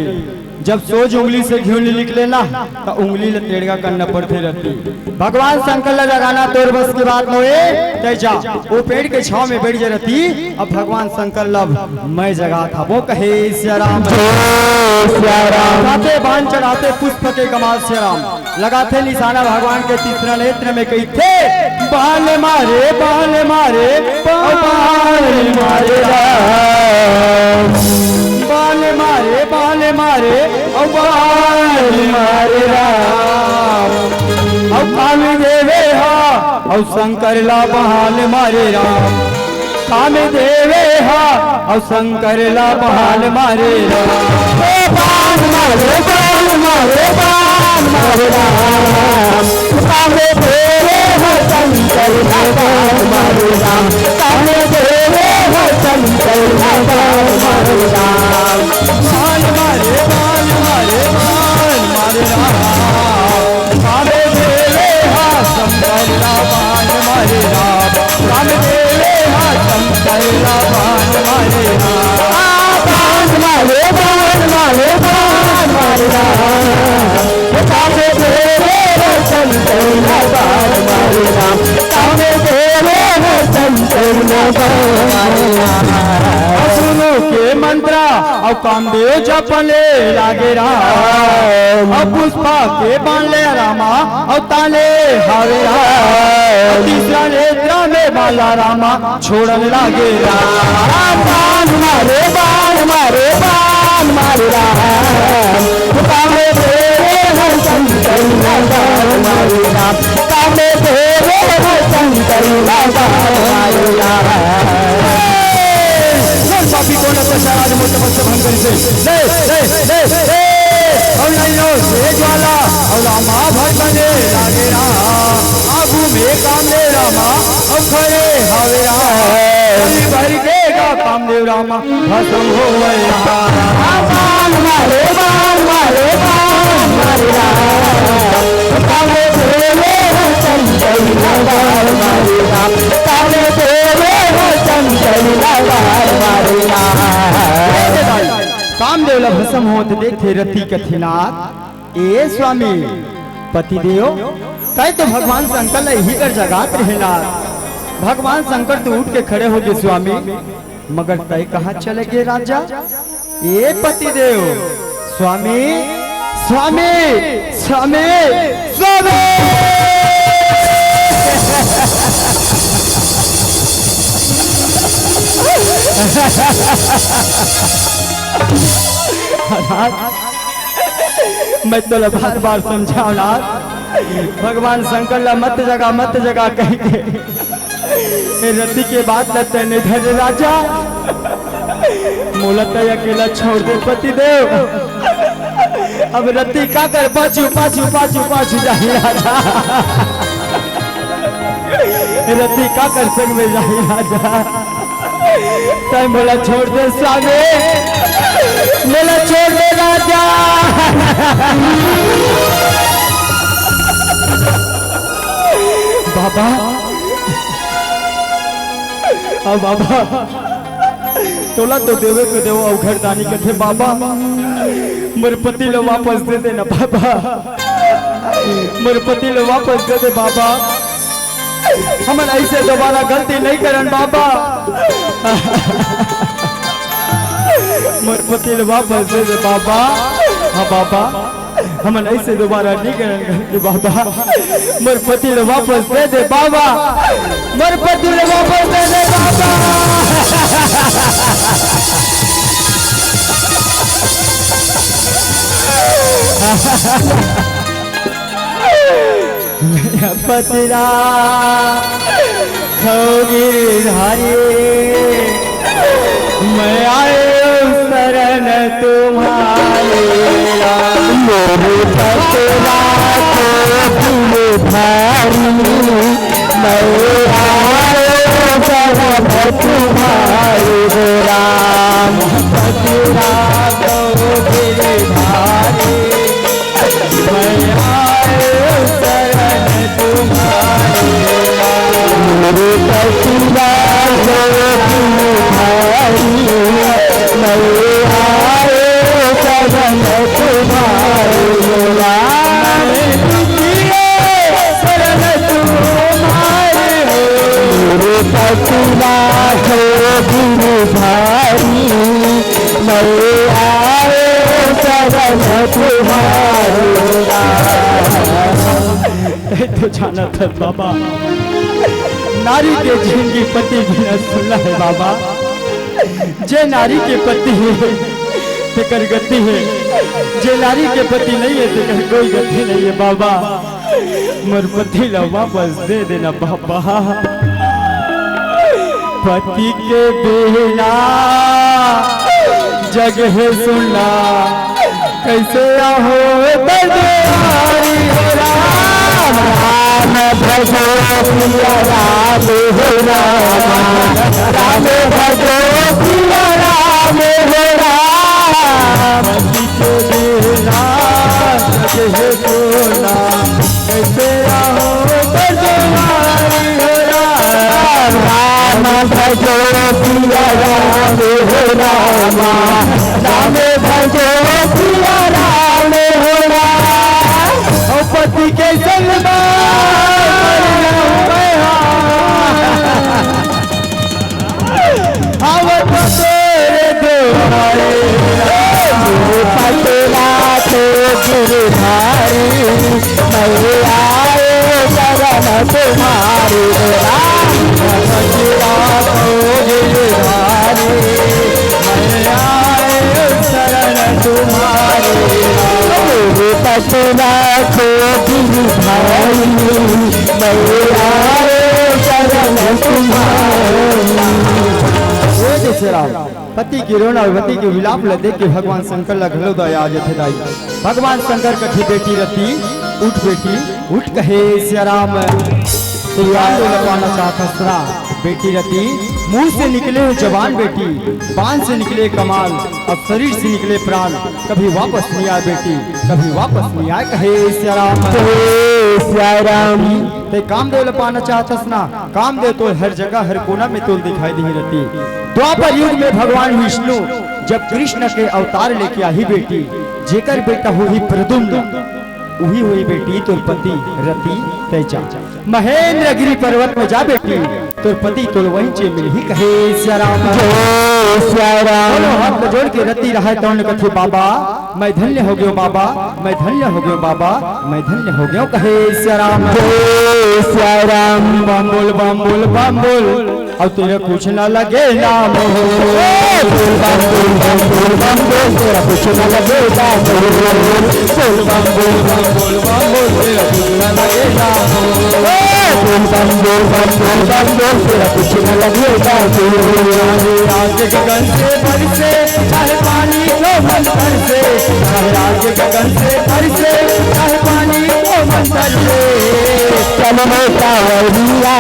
जब सोज उंगली से घिव नइ निकले ना, त उंगली ला टेड़गा करना पड़थे रति। भगवान शंकर ला जगाना तोर बस के बात नोहे, तैं जा, ओ पेड़ के छांव में बइठ जा रति। अब भगवान शंकर ला मैं जगात हवं कहे सियाराम। जय सियाराम। लगाथे बाण चढ़ाथे पुष्प के कमाल सियाराम। लगाथे निशाना भगवान के तीसरा नेत्र में कहिथे, बाण मारे, बाण मारे, बाण मारे राम। बाण मारे, बाण मारे, अउ बाण मारे राम। अउ कामदेवे हा, अउ शंकर ला बाण मारे राम। कामदेवे हा, अउ शंकर ला बाण मारे राम। ए बाण मारे, बाण मारे, बाण मारे राम। कामदेवे हा, शंकर ला बाण मारे राम। कामदेवे हा, शंकर ला बाण मारे राम। बाण मारे, बाण मारे, बाण मारे राम। कामदेवे हा शंकर ला बाण मारे राम। कामदेवे हा शंकर ला बाण मारे राम। आ, बाण मारे, बाण मारे, बाण मारे राम। सुनो के मंत्रा अउ कामदेव जपन ले लागे राम। अउ पुष्पा के बान ले रामा अउ ताले हावे राम। अउ तीसरा नेत्रा में बाला रामा छोड़न लागे राम। बान मारे, बान मारे, बान मारे राम। कामे तेरे हर संतन बान मारे राम। कामे तेरे हर संतन बान मारे राम। कौन पापी कौन अत्याचार आज मोर तपस्या भंग करिसे? ले, ले, ले, ले। अउ नहीं हो, ये ज्वाला, अउ रामा भर बने लागे राम। आगू में कामदेव रामा, अउ खड़े हावे राम। कली भर के गा कामदेव रामा, भस्म होवै राम। बान मारे, बान मारे, बान मारे राम। काले तेरे हो चंचल बान मारे राम। काले तेरे हो चंचल बान मारे राम। कामदेव ला भस्म होत देखे रति कथे नाथ, ए स्वामी पतिदेव, तैं तो भगवान शंकर ला इही कर जगात रहे नाथ। भगवान शंकर तो उठ के खड़े होगे स्वामी, मगर तैं कहाँ चले गे राजा? ए पतिदेव, स्वामी, स्वामी, स्वामी, स्वामी। मैं तोला बार बार समझावं नाथ, भगवान शंकर ला मत जगा, मत जगा कहि के। ए रति के बात ला तैं नइ धरे राजा, मोला तैं अकेला छोड़ दे पतिदेव। अब रति काकर पाछू, पाछू, पाछू, पाछू जाही राजा। रति काकर संग में जाही राजा। तैं मोला छोड़ दे स्वामी, मोला छोड़ दे राजा। बाबा, अब बाबा, तोला तो देवे के देवो अउ घरदानी कथे बाबा, मोर पति ला वापस दे देना बाबा, मोर पति ला वापस दे दे बाबा। हमन ऐसे दोबारा गलती नहीं करन बाबा। मोर पति ल वापस दे दे बाबा। हाँ बाबा, हमन ऐसे दोबारा नहीं करन गलती बाबा। मोर पति ल वापस दे दे बाबा, मोर पति ल वापस दे दे बाबा। पति राम हो गिरधारी, मैं आयो शरण तुम्हारे राम। मोर पति राम हो गिरधारी, मैं आयो शरण तुम्हारे राम। पति राम हो गिरधारी, मैं आयो शरण तुम्हारे। मेरे पति राम हो तुम्हारी, मैं आयो शरण तुम्हारे। राम शरण तुम्हारे हो। मेरे पति राम हो तुम्हारी, मैं आयो शरण तुम्हारे राम। तैं तो जानत हस बाबा, नारी के जिंदगी पति बिना सुन्ना हे बाबा। जे नारी के पति हे, तेकर गति हे, जे नारी के पति नहीं हे, तेकर कोई गति नहीं हे बाबा। मोर पति ला वापस दे देना बाबा। पति के बिना जग हे सुन्ना, कैसे आहो दर्द आरी हो राम। राम भजो सिया राम हो राम, राम भजो सिया राम हो राम। पति के बिना जग हे सुन्ना, कैसे आहो दर्द आरी हो राम। राम भजो सिया राम हो राम, राम भजो सिया राम हो राम। गिरधारी, मैं आए शरण तुम्हारी। राम भजरा को गिरधारी, मैं आए शरण तुम्हारी। मेरे पटना को गिरधारी, मैं आए शरण तुम्हारी। हे जय श्री राम। पति के रोना अउ पति के विलाप ल देख के भगवान शंकर ल घलो दया आ जथे दाई। भगवान शंकर कथे, "बेटी रति, उठ बेटी, उठ," कहे सिया राम। तो कान दो लपाना चाहत हस ना, बेटी रति, मुंह से निकले हो जबान बेटी, बान से निकले कमान, अब शरीर से निकले प्राण, कभी वापस नहीं आए बेटी, कभी वापस नहीं आए, कहे सिया राम। जय सिया राम। ते कामदेव ल पाना चाहत हस ना, कामदेव तो हर जगह, हर कोना में तोल दिखाई देही रति। द्वापर युग में भगवान विष्णु जब कृष्ण के अवतार लेके आही बेटी, जेकर बेटा होही प्रद्युम्न, उही होही बेटी तोर पति रति। तै जा महेंद्र गिरी पर्वत में जा बेटी, तोर पति तोल वहीं चे मिलही, कहे सिया राम। जय सिया राम। दोनों हाथ ल जोड़ के रति रहय तौन कथे, बाबा, मैं धन्य हो गयो बाबा, मैं धन्य हो गयो बाबा, मैं धन्य हो गयो, कहे सिया राम। जय सिया राम। बम बोल, बम बोल, बम बोल, अब तेरा कुछ ना लगे नाम हो। बोल बम बोल, बम बोल, बम बोल, तेरा कुछ ना लगे नाम हो। बोल बम बोल, बम बोल, बम बोल, तेरा कुछ ना लगे नाम हो। बोल बम बोल, बम बोल, बम बोल, तेरा कुछ ना लगे नाम हो। आज गगन से बरसे चाहे पानी जो मंदिर से, चाहे आज गगन से बरसे, चाहे पानी जो मंदिर से। चल रे कांवरिया,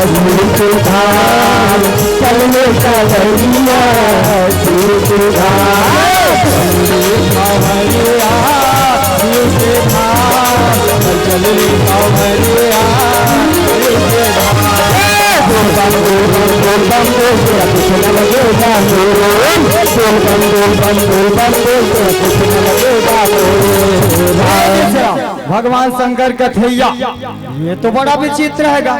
शिव के धाम, चल रे कांवरिया, शिव के धाम। कांवरिया, शिव के धाम, चल रे कांवरिया, शिव के धाम। बोल बम बोल, बोल बम बोल, तेरा कुछ न लगेगा बोल। बोल बम बोल बम बोल बम बोल, तेरा कुछ न लगेगा बोल। भगवान शंकर कथैया, ये तो बड़ा विचित्र हैगा।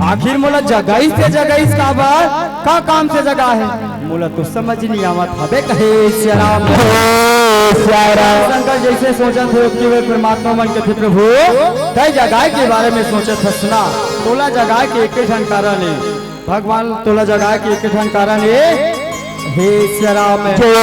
आखिर मोला जगाइस ते जगाइस काबर, का काम से जगाय हे, मोला तो समझ नहीं आवत हवे, कहे सिया राम। हे सिया राम। शंकर जैसे सोचत हे, ओतके बेर परमात्मा मन कथे, प्रभु, तै जगाय के बारे में सोचत हस ना, तोला जगाय के एक ठन कारण हे। भगवान तोला जगाय के एक ठन कारण हे, हे सिया राम। जय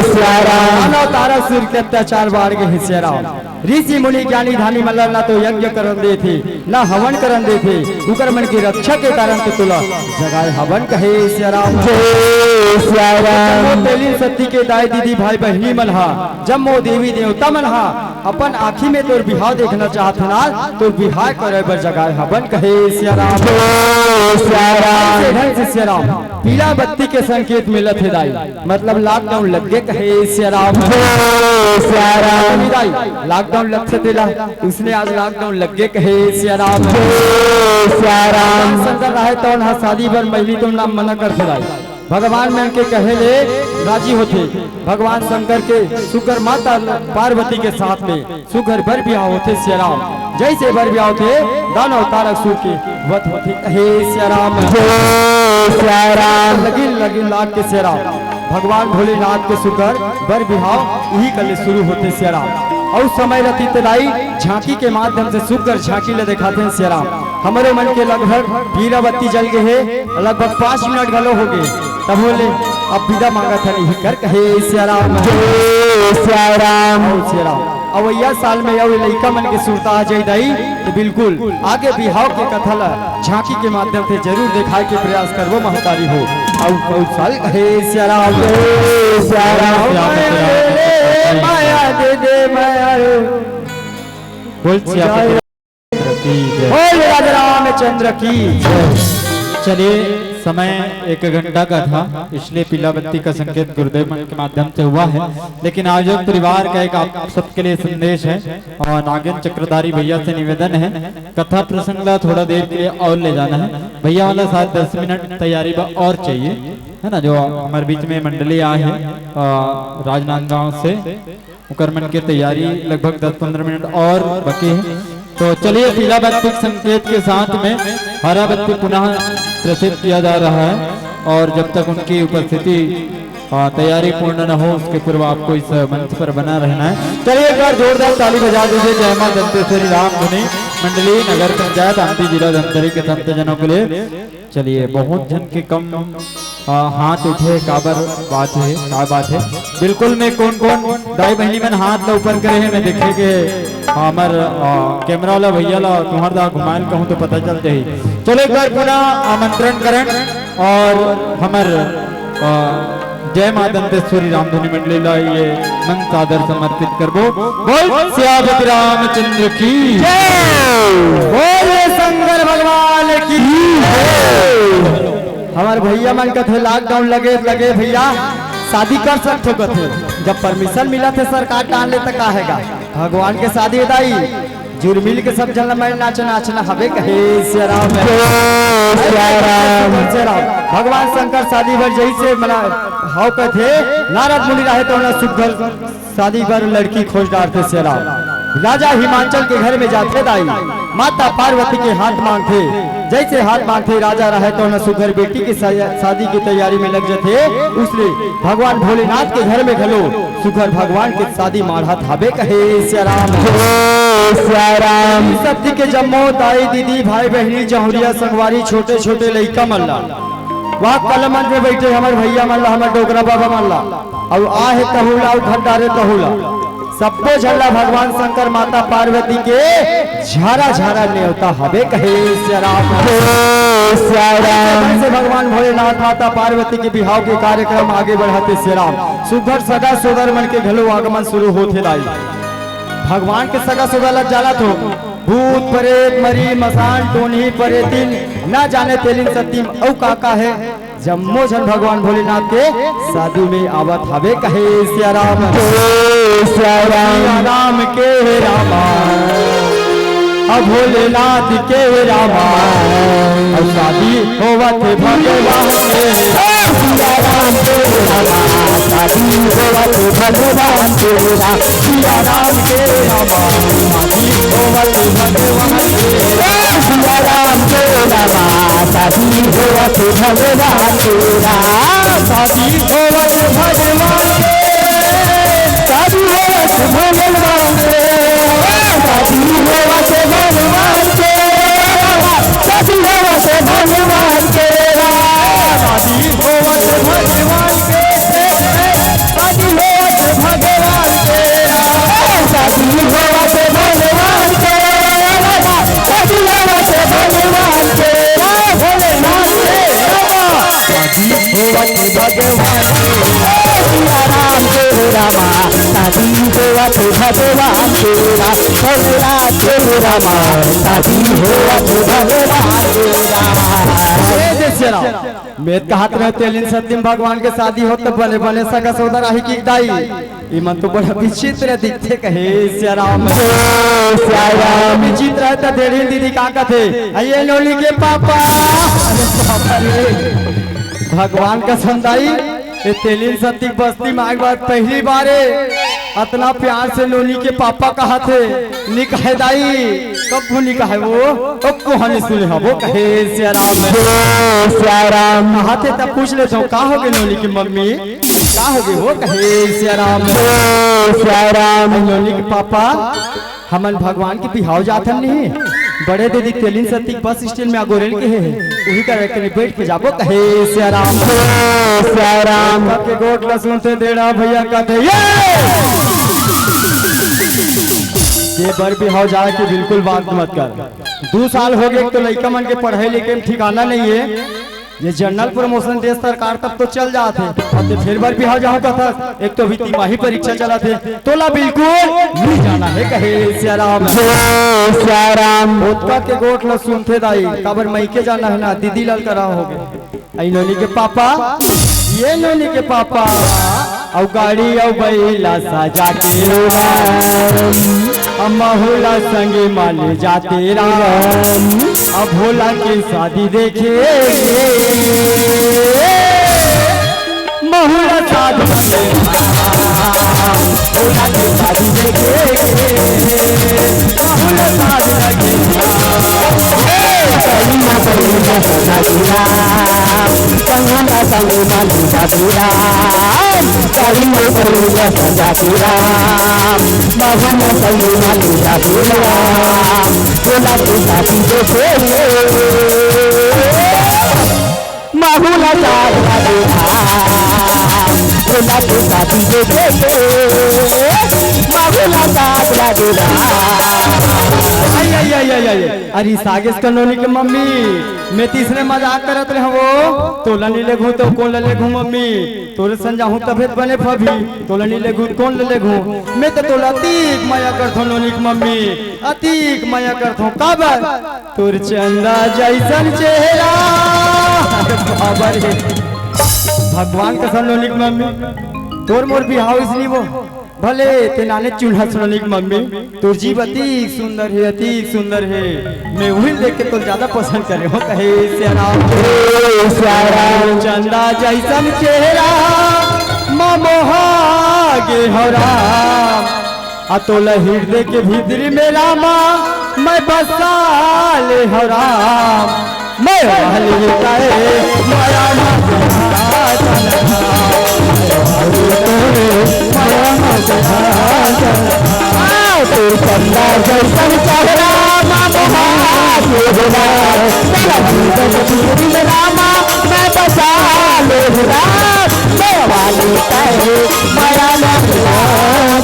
सिया राम। दानव तारक सूर के अत्याचार बाढ़ गे हे सिया राम। ऋषि मुनि ज्ञानी ध्यानी मन ला ना तो यज्ञ करन देथे, ना हवन करन देथे, उकर मन के रक्षा के कारण तो तोला जगाय हवन, कहे सिया राम। जय सिया राम। जम्मो तेली सती के दाई दीदी भाई बहिनी मन हा, जम्मो देवी देवता मन हा, अपन आँखी में तोर बिहाव देखना चाहत हे ना, तोर बिहाव करे बर जगाय हवन, कहे सिया राम। जय सिया राम। ऐसे ढंग से सिया राम पीला बत्ती के संकेत मिलत हे दाई, मतलब लॉकडाउन लग गे, कहे सिया राम। जय सिया राम। दाई, लॉकडाउन लग से तेला, उसने आज लॉकडाउन लग गे, कहे सिया राम। जय सिया राम। शंकर रहे तौन हा शादी बर महिली तो नाम मना करथे दाई। भगवान मन के कहे ले राजी होथे। भगवान शंकर के सुकर माता पार्वती के साथ में सुकर बर बिहाव होथे सिया राम। जैसे बर बिहाव होथे, दानव तारक सूर के वध होथे, हे सिया राम। जय सिया राम। लगिन लगिन लाग के सिया राम। भगवान भोलेनाथ के सुकर बर बिहाव इही कले शुरू होथे सिया राम। अउ समय रतित लाई झांकी के माध्यम से सुकर झांकी ले दिखाथे सिया राम। हमरो मन के लगभग पीला बत्ती जल गे हे, लगभग पाँच मिनट घलो हो गे, तभो ले अब विदा मांगत हन इही कर, कहे सिया राम। जय सिया राम। अउ सिया राम, अवइया साल में अउ लइका मन के सुरता आ जाई दाई, तो बिल्कुल आगे बिहाव के कथा ला झांकी के माध्यम से जरूर दिखाए के प्रयास करबो महतारी हो। अउ, अउ साल, कहे सिया राम। जय सिया राम। माया दे दे, माया रे। बोल सियापति राम की जय। बोल राजा रामचंद्र की जय। चलिए, समय एक घंटा का था, इसलिए पीला बत्ती का संकेत गुरुदेव मन के माध्यम से हुआ है, लेकिन आयोजक परिवार का एक आप सबके लिए संदेश है और नागेंद्र चक्रधारी भैया से निवेदन है, कथा प्रसंग ला थोड़ा देर के लिए और ले जाना है। भैया वाला शायद दस मिनट तैयारी बा और चाहिए, है ना, जो हमारे बीच में मंडली आए हैं, अ, राजनांदगांव से। ओकर मन के तैयारी लगभग दस पंद्रह मिनट और बाकी है। तो चलिए, पीला बत्ती के संकेत के साथ में हरा बत्ती पुनः प्रसिद्ध किया जा रहा है और जब तक उनकी उपस्थिति हाँ, तैयारी पूर्ण न हो उसके पूर्व आपको इस मंच पर बना रहना है। चलिए, एक बार जोरदार ताली बजा दीजिए। जय माँ दंतेश्वरी राम धुनी मंडली, नगर पंचायत आमती, जिला धमतरी के संत जनों के लिए। चलिए, बहुत झन के कम, आ, हाथ उठे, काबर बात है, का बात है? बिल्कुल, मैं कौन कौन दाई बहिनी मन हाथ ला ऊपर करे हैं, मैं देखे के हमर, आ, कैमरा वाला भैया ला तुम्हार दा घुमाएल कहूँ तो पता चल जाही। चलो, एक बार पुनः आमंत्रण करन और हमर, आ, जय माँ दंतेश्वरी रामधुनी मंडली ला ये मंच आदर समर्पित करबो। बोल सियापति रामचंद्र की जय। बोल शंकर भगवान की जय। हमर भैया मन कथे लॉकडाउन लगे, लगे भैया शादी कर सकथो कथे, जब परमिशन मिलत हे सरकार डाल ले त का हे गा? भगवान के शादी हे दाई, जुरमिल के सब झन ला मैं नाच नाचना हवे कहे सिया राम। जय सिया राम। सिया राम। भगवान शंकर शादी बर जइसे मना हव कथे, नारद मुनि रहे त ओला सुघर शादी बर लड़की खोज डारथे सिया राम। राजा हिमांचल के घर में जाथे दाई, माता पार्वती के हाथ मांगथे। जइसे हाथ मांगथे, राजा रहे त ओला सुघर बेटी के शा-, शादी की तैयारी में लग जथे। उसने भगवान भोलेनाथ के घर में घलो सुघर भगवान के शादी माढ़त हवे कहे सिया राम। जय सिया राम। शक्ति के जम्मो दाई दीदी भाई बहिनी जहुरिया संगवारी छोटे छोटे लइका मन ला, वहाँ कलम मंच में बैठे हमर भैया मन ला, हमर डोकरा बाबा मन ला, अउ आहे तहूला, अउ घर डारे तहूला, सब्बो झन ला भगवान शंकर माता पार्वती के झारा झारा नेवता हवे कहे सिया राम। जय सिया राम। से भगवान भोलेनाथ माता पार्वती के बिहाव के कार्यक्रम आगे बढ़ाथे सिया राम। सुघर सगा सोदर मन के घलो आगमन शुरू होथे दाई। भगवान के सगा सोदर ला जानत हो, भूत परेत मरी मसान टोनही परेतिन, ना जाने तेलिन सत्तिम अउ का का हे। जम्मो झन भगवान भोलेनाथ के शादी में आवत हवे कहे सिया राम। जय सिया राम। सिया राम के रामा, अब भोलेनाथ के रामा, अब शादी होवत भगवान के। सिया राम के रामा, शादी होवत भगवान के राम। सिया राम के रामा, शादी होवत भगवान के। सिया राम के रामा, शादी होवत भगवान के राम। शादी होवत भगवान के। शादी होवत भगवान के। शादी होवत भगवान के। शादी होवत भगवान के। शादी होवत भगवान के। शादी होवत भगवान के। शादी होवत भगवान के। शादी होवत भगवान के। भोलेनाथ के बाबा। शादी होवत भगवान के। सिया राम के रामा, शादी होवत भगवान के। भोलेनाथ के रामा, शादी होवत भगवान के। जय जय सिया राम। मैं त कहत रहे तेलिन सत्तिम भगवान के शादी होत त बने बने सगा सोदर आही की दाई। इमन तो बड़ा विचित्र दिखथे कहे सिया राम। जय सिया राम। विचित्र हे त तेलिन दीदी का कथे, "अये नोनी के पापा।" अरे बाप रे। भगवान कसम दाई, ए तेलिन सत्ती बस्ती में आए के बाद पहली बार हे, अतना प्यार से नोनी के पापा कहत हे, नी कहे दाई, कब नी कहे वो, ओ कोहनी सुने हबो कहे सिया राम। जय सिया राम। कहत हे तब पूछ लेथों, का होगे नोनी के मम्मी? का होगे वो कहे सिया राम। जय सिया राम। नोनी के पापा, हमन भगवान के बिहाव जाथन नहीं, बड़े दीदी तेलिन सत्ती बस स्टैंड में अगोरेल के हे, उही करा के बैठ के जाबो कहे सिया राम। जय सिया राम। के गोठ ला सुनते देड़ा भैया कहते, "ये! ये बर बिहाव जाए के बिल्कुल बात मत कर।" दू साल होगे, एक तो लइका मन के पढ़ाई लिखाई में ठिकाना नहीं हे। ये जनरल प्रमोशन दे सरकार तब तो चल जात हे, अब ते फेर बर बिहाव जाहूं कथस, एक तो अभी तिमाही परीक्षा चलत हे, तोला बिल्कुल नहीं जाना हे कहे सिया राम। जय सिया राम। ओतका के गोठ ल सुनथे दाई, काबर मइके जाना हे ना, दीदी लाल करा होगे। अई नोनी के पापा, ये नोनी के पापा, अउ गाड़ी अउ बइला सजा के राम, अउ महुला संगे माले जाते राम, अउ भोला के शादी देखे के, महुला शादी, भोला के शादी देखे के, महुला शादी देखे के। ए, कहीं ना कहीं ना सजा के राम, संग मालू जादू राम, करी में करी जस जादू राम। मगुला संग मालू जादू राम, बोला तू साथी देखे। मगुला साथ जादू राम, बोला तू साथी देखे। मगुला साथ जादू राम। आई, आई, आई, आई, आई। अरे सागेश कनोनी के मम्मी, मैं तीसरे मजाक करत रहे वो। तोला नी लेगहूँ तो कोन ला लेगहूँ मम्मी? तोरे संग जाहूँ तभे त बने फबही। तोला नी लेगहूँ त कोन ला लेगहूँ? मैं तो तोला अतीक मया करथों नोनी के मम्मी, अतीक मया करथों। काबर? तोर चंदा जैसन चेहरा। अरे बाबा रे, भगवान कसम नोनी के मम्मी, तोर मोर बिहाव इसनी वो। भले ते नाने चुन हस नोनी के मम्मी, तोर जीभ अतीक सुंदर हे, अतीक सुंदर हे। मैं उही देख के तोला ज्यादा पसंद करे हों, कहे सियाराम। जय सियाराम। चंदा जैसन चेहरा मा मोहा गे हो राम, आ तोला हृदय के भीतरी में रामा मैं बसा ले हो राम। मैं वाली तय मया मत तोर चंदा जैसन चेहरा मा मोहा गे हो राम, तेरा जीवन जीवन रामा मैं बसा ले हो राम। मैं वाली तय मया मत राम,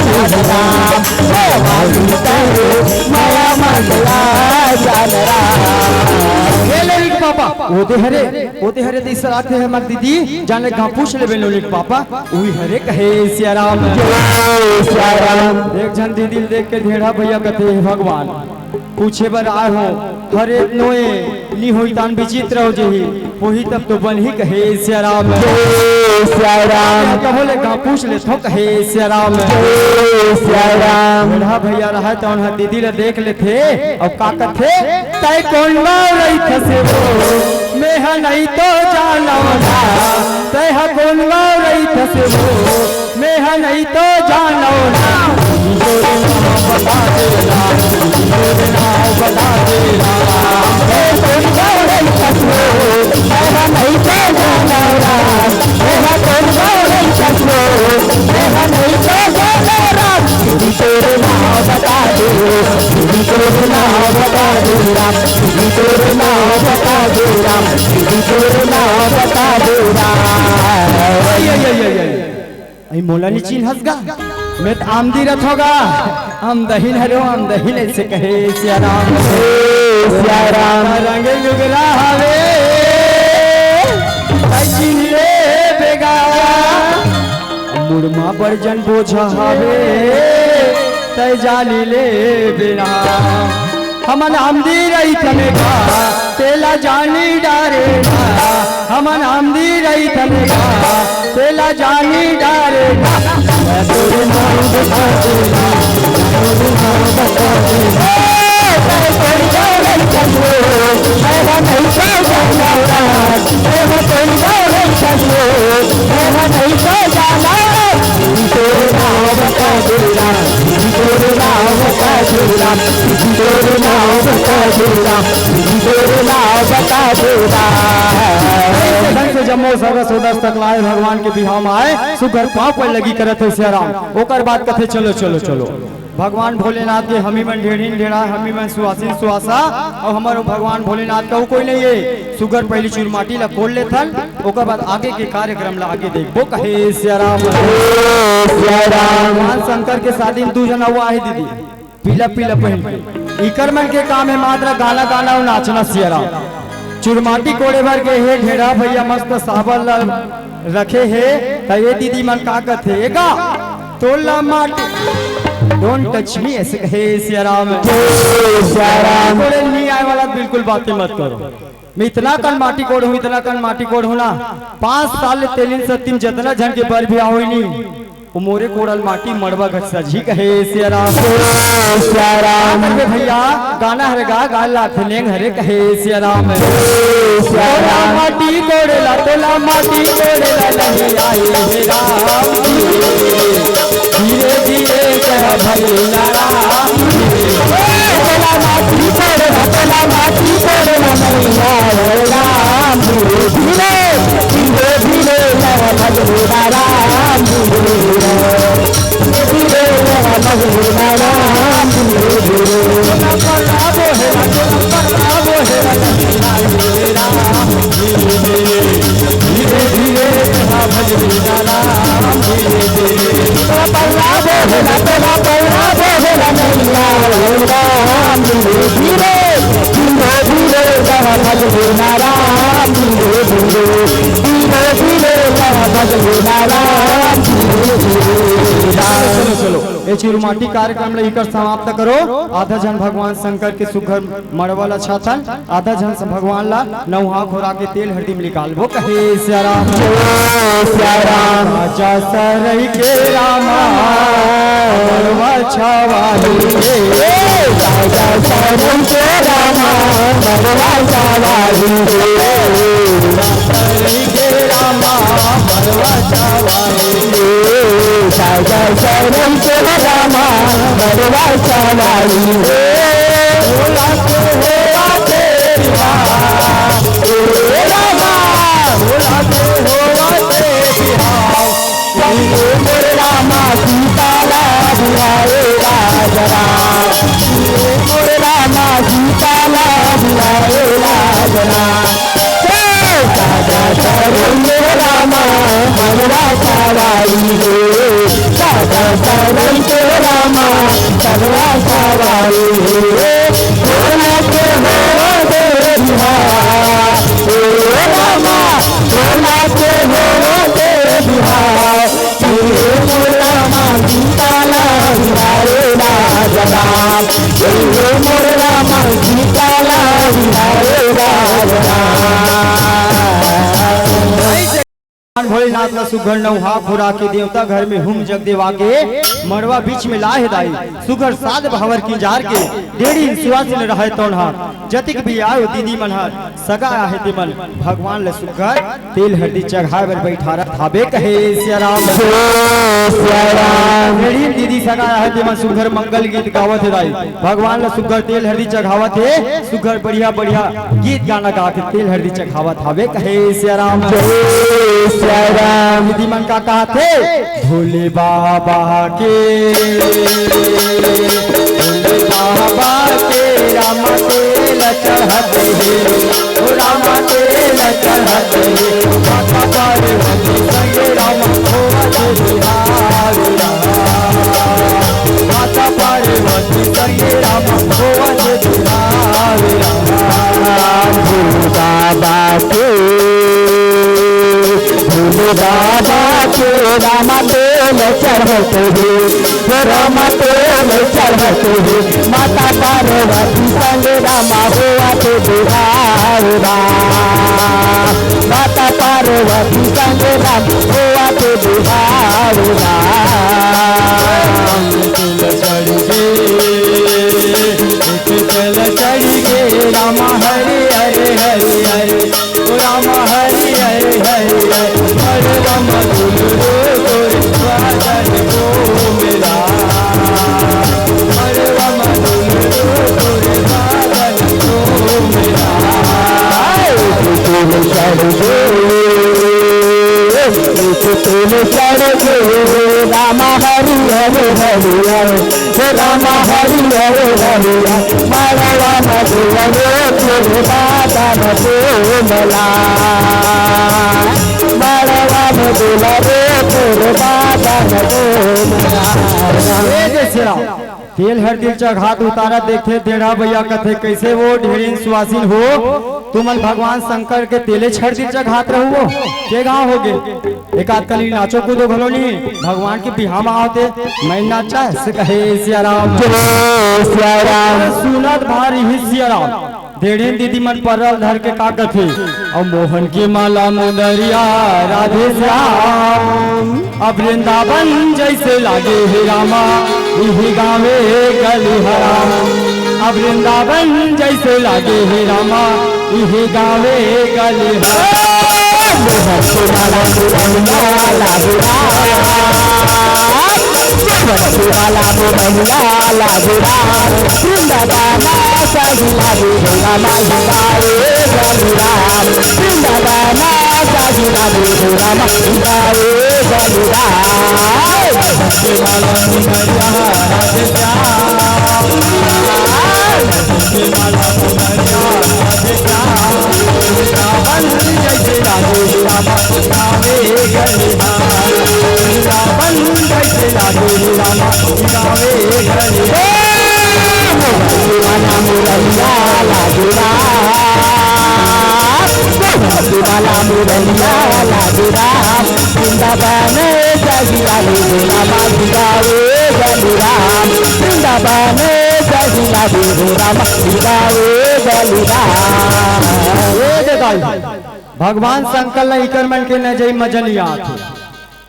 मैं वाली तय मया मत जान राम। हे लेवी के पापा, वो दे हरे, वो दे हरे, दे सराते है मत दीदी, जाने कहाँ पूछ लेबे नोनी के पापा, उही हरे कहे सियाराम। जय सियाराम। एक झन दीदी ल देख के ढेढ़ा भैया कथे, "हे भगवान, पूछे बर आए हों, हरे नोए नी होई तान विचित्र हो जही, होही तब तो बनही," कहे सियाराम। जय सियाराम। कहो ले कहाँ पूछ लेथों, कहे सियाराम। जय सियाराम। ढेढ़ा भैया रहय त उनहा दीदी ल देख लेथे, अउ का कथे? तै कोन गाँव रहिथस वो, मेंहा नइ तो जानव ना। तैहा कोन गाँव रहिथस वो, मेंहा नइ तो जानव ना। तोर नाव बता दे ना, तोर नाव बता दे ना। तै कोन गाँव रहिथस वो, मेंहा नइ तो जानव ना। मेंहा कोन गाँव रहिथस वो, मेंहा नइ तो जानव ना। दीदी तोर नाव बता दे, दीदी तोर नाव बता दे राम, दीदी तोर नाव बता दे राम, दीदी तोर नाव बता दे राम। आई, आई, आई, आई, आई। आई मोला नी चिन्हस गा, मैं त आमदी रथों गा, आमदहिन हरों, आमदहिन ऐसे कहे सियाराम। ए सियाराम। रंग लुगरा हवे, आई चिन्ह ले बेगा। मुड़मा बर जन बोझा हवे, तै जानी ले बेना। हमन आमदी रहिथन गा, तेला जानी डारे ना। हमन आमदी रहिथन गा, तेला जानी डारे ना। तोर नाम बता दे ना, तोर नाम बता दे ना। ढंग से जम्मो सगा सोदर सकलाय भगवान के बिहाव म आय, सुघर पाँव पर लगी करत हे सियाराम। ओकर बाद कथे, "चलो, चलो, चलो।" भगवान भोलेनाथ के हमी मन ढेढ़िन ढेढ़ा, हमी मन सुवासिन सुवासा, अउ हमर भगवान भोलेनाथ का कोई नहीं है। सुघर पहली चुरमाटी ला कोड़ लेथन, ओकर बाद आगे के कार्यक्रम ला आगे देखबो। कहे सियाराम। सियाराम। भगवान शंकर के शादी में दू झन अउ आहे दीदी, पीला पीला पहन के। इकर मन के काम है मात्र गाना गाना अउ नाचना सियाराम। चुरमाटी कोड़े बर के हे ढेढ़ा भैया मस्त साबर ला रखे हे, त ये दीदी मन का कथे, "एगा, तोला माटी, don't touch me," ऐसे कहे सियाराम। जय सियाराम। कोड़े नहीं आए वाला बिल्कुल बातें मत करो। मैं इतना कन माटी कोड़हूँ, इतना कन माटी कोड़हूँ ना, पाँच साल ले तेलिन सत्तिम जतना झन के बर भी आओ ही नहीं। ओ मोरे कोड़ल माटी मड़वा घट सजही कहे सियाराम। जय सियाराम। अरे भैया, गाना हरे गा, गा ला थे नेंग हरे कहे सियाराम। जय सियाराम। तोला माटी कोड़ेला, तोला माटी कोड़ेला नहीं आई हे राम। धीरे धीरे कर भैया राम। तोला माटी कोड़ेला, तोला माटी कोड़ेला नहीं आई हे राम। धीरे धीरे चुरमाटी कार्यक्रम ल इकर समाप्त करो। आधा झन भगवान शंकर के सुघर मड़वा ल छाथन, आधा झन से भगवान ल नौहा खोरा के तेल हरदी में निकालबो। कहे सिया राम, जय सिया राम। राजा सरई के रामा, मड़वा छावा रे। राजा सरई के रामा, मड़वा छावा रे। सरई के रामा, मड़वा छावा रे। राजा सरई के रामा, मड़वा छावा रे। भोला के होवा दे बिहाव। ए रामा, भोला के होवा दे बिहाव। ए मोर रामा सीता ला बिहाव राजा राम। ए मोर रामा सीता ला बिहाव राजा राम। ए राजा सरई के रामा, मड़वा छावा रे। राजा सरई के रामा, मड़वा छावा रे। भोला के होवा दे बिहाव। ए रामा, भोला के होवा दे बिहाव। ए मोर रामा सीता ला बिहाव राजा राम। ए मोर रामा सीता ला बिहाव राजा राम। भगवान भोलेनाथ ला सुघर नौहा खोरा के देवता घर में हुम जग देवा के मड़वा बीच में लाहे दाई। सुघर साध भावर की जार के डेढ़ी सुवासिन रहय तौन हा। जतिक भी आयो दीदी मन हा सगा आहे ते मन भगवान ला सुघर तेल हरदी चढ़ाए बर बैठारत हाबे। कहे सिया राम, जय सिया राम। डेढ़ी दीदी सगा आहे ते मन सुघर मंगल गीत गावत हे दाई। भगवान ला सुघर तेल हरदी चढ़ावत हे, सुघर बढ़िया बढ़िया गीत गाना गा के तेल हरदी चढ़ावत हावे। कहे सिया राम, जय सिया राम। दीदी मन का कहत हे, भोले बाबा के, भोले बाबा के राम तेल चढ़त हे, ओ राम तेल चढ़त हे, माता पार्वती संगे राम होवत बिहाव राम। माता पार्वती संगे राम होवत बिहाव राम। भोले बाबा के, भोले बाबा के राम तेल चढ़त हे, राम तेल चढ़त हे, माता पार्वती संग राम होवत बिहाव राम। माता पार्वती संग राम होवत बिहाव राम। तेल चढ़ गे, तेल चढ़ गे, राम हरे हरे हरे हरे। ओ राम हरि हरि हरि हरि, मड़वा म दुलरो तोरे बादन को मेला। मड़वा म दुलरो तोरे बादन को मेला। हाय, तोरे चढ़ गए, तोरे चढ़ गए, राम हरि हरि हरि हरि। हे राम हरि हरि हरि हरि, मड़वा म दुलरो तोरे बादन को मेला। मड़वा म दुलरो तोरे बादन को मेला। ए जय सिया राम। तेल हरदी चघात उतारत देखथे, टेंड़ा भैया कथे, "कइसे वो ढेड़हिन सुवासिन हो, तुमन भगवान शंकर के तेले हरदी चघात रहुवो, के गाँव होगे?" एकाध कली नाचो कूदो घलो नहीं, भगवान के बिहाव म आवते, मैं नाचा से कहे सिया राम। जय सिया राम। सुनत भारी ही सिया राम। टेंड़हिन दीदी मन परल धर के का कथे, "अउ मोहन के माला मुंदरिया राधे श्याम, अब वृंदावन जइसे लागे हे रामा, इही गाँवे गली हराम, अब वृंदावन जइसे लागे हे रामा, इही गाँवे गली हराम।" मोहन के माला मुंदरिया लागे राम, मोहन के माला मुंदरिया लागे राम, वृंदावन सजला रे रामा, हिंगावे बलिराम। वृंदावन सजला रे रामा, हिंगावे बलिराम। बलिराम, वृंदावन जहिया देहु राम, गावे बलिराम। ए दे दाई, भगवान शंकर ल इकर मन के नजई मजा नइ आत हे।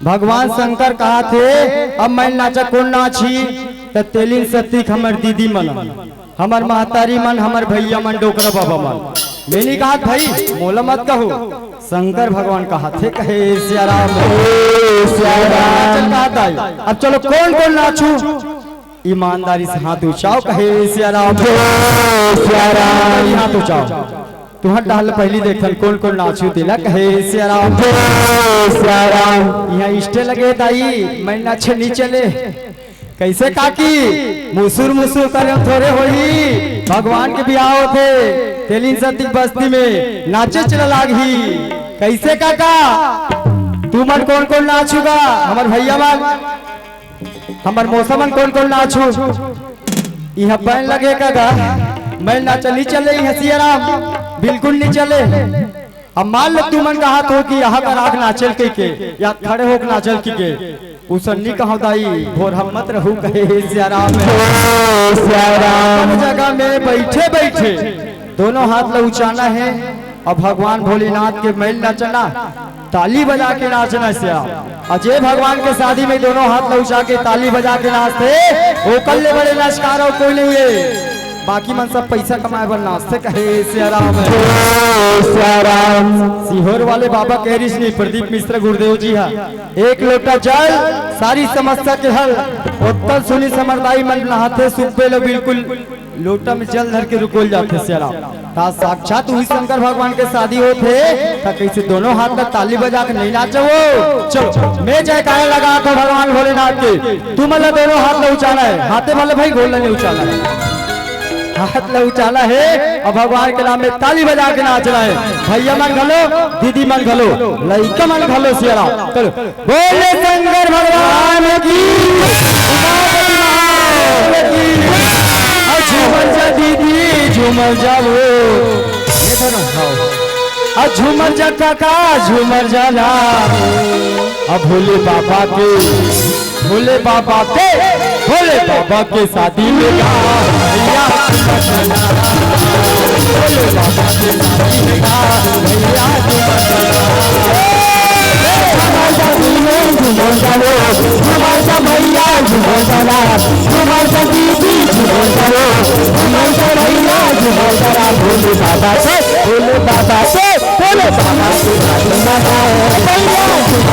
भगवान शंकर कहत हे, अब मैं नाचा कोन नाचही? त तेलिन सतीक हमर दीदी मन, हमर महतारी मन, हमर भैया मन, डोकरा बाबा मन। मैं नइ कहत भई, मोला मत कहो। शंकर भगवान कहत हे, कहे सिया राम। सिया राम। चल कहत हे, अब चलो कोन कोन नाचहू? ईमानदारी से हाथ उचाओ, कहे सिया राम। सिया राम। हाथ उचाओ। तुंहर डहर पहली देखथन कोन कोन नाचहू तेला, कहे सिया राम। सिया राम। इहाँ stage लगे दाई, मैं नाचे नइ चले। कइसे काकी? मुसुर मुसुर करे थोरे होही। भगवान के बिहाव होथे, तेलिन सतीक बस्ती में नाचे चला लागही। कइसे काका? तुमन कोन कोन नाचहू गा? हमर भैया मन, हमर मौसा मन कोन कोन नाचहू? इहाँ band लगे का गा? मैं नाचा नइ चले, इहाँ सिया राम, बिल्कुल नइ चले। अब मान लो तुमन कहत हो कि यहाँ कर आके नाचेल कहिके, या खड़े होके नाचेल कहिके, उसन नइ कहव दाई, भोरहा मत रहू, कहे सिया राम। सिया राम। अपन जगह में बइठे बइठे दोनों हाथ ल उचाना हे अउ भगवान भोलेनाथ के मैं नचाना, ताली बजा के नाचना सिया। अउ जे भगवान के शादी में दोनों हाथ ल उचा के ताली बजा के नाचथे, ओकर ले बड़े नचकार अउ कोई नइ हे। बाकी मन सब पइसा कमाए बर नाचथे, कहे सिया राम। सिया राम। सीहोर वाले बाबा कहे रिहिस नहीं, प्रदीप मिश्रा गुरुदेव जी हा, एक लोटा जल, सारी समस्या के हल। ओतका सुनी समरदाई मन नहाथे सुबे ल बिल्कुल लोटा में जल धर के रुकोल जाथे सिया राम। त साक्षात उही शंकर भगवान के शादी होत हे, त कइसे दोनों हाथ ल ताली बजा के नइ नाचव? चलो, मैं जयकारा लगात हँव भगवान भोलेनाथ के, तुमन ल दोनों हाथ ल उचाना हे, हाथे वाले भाई गोड़ ल नइ उचाना हे, हाथ ल उचाना हे अउ भगवान के नाम में ताली बजा के नाचना हे। भैया मन घलो, दीदी मन घलो, लइका मन घलो सिया राम। चलो, बोले शंकर भगवान की, उमापति महादेव की। अउ झूमर जा दीदी, झूमर जा वो। ये धरो, हाँ। अउ झूमर जा काका, झूमर जा ना। अउ भोले बाबा के, भोले बाबा के, भोले बाबा के शादी में गा, भैया झूमर जा ना। भोले बाबा के शादी में गा, भैया झूमर जा ना। झूमर जा भैया, झूमर जा ना, झूमर जा दीदी, झूमर जा रे, झूमर जा भैया, झूमर जा ना, भोले बाबा के, भोले बाबा के, भोले बाबा के शादी में गा, भैया झूमर जा ना,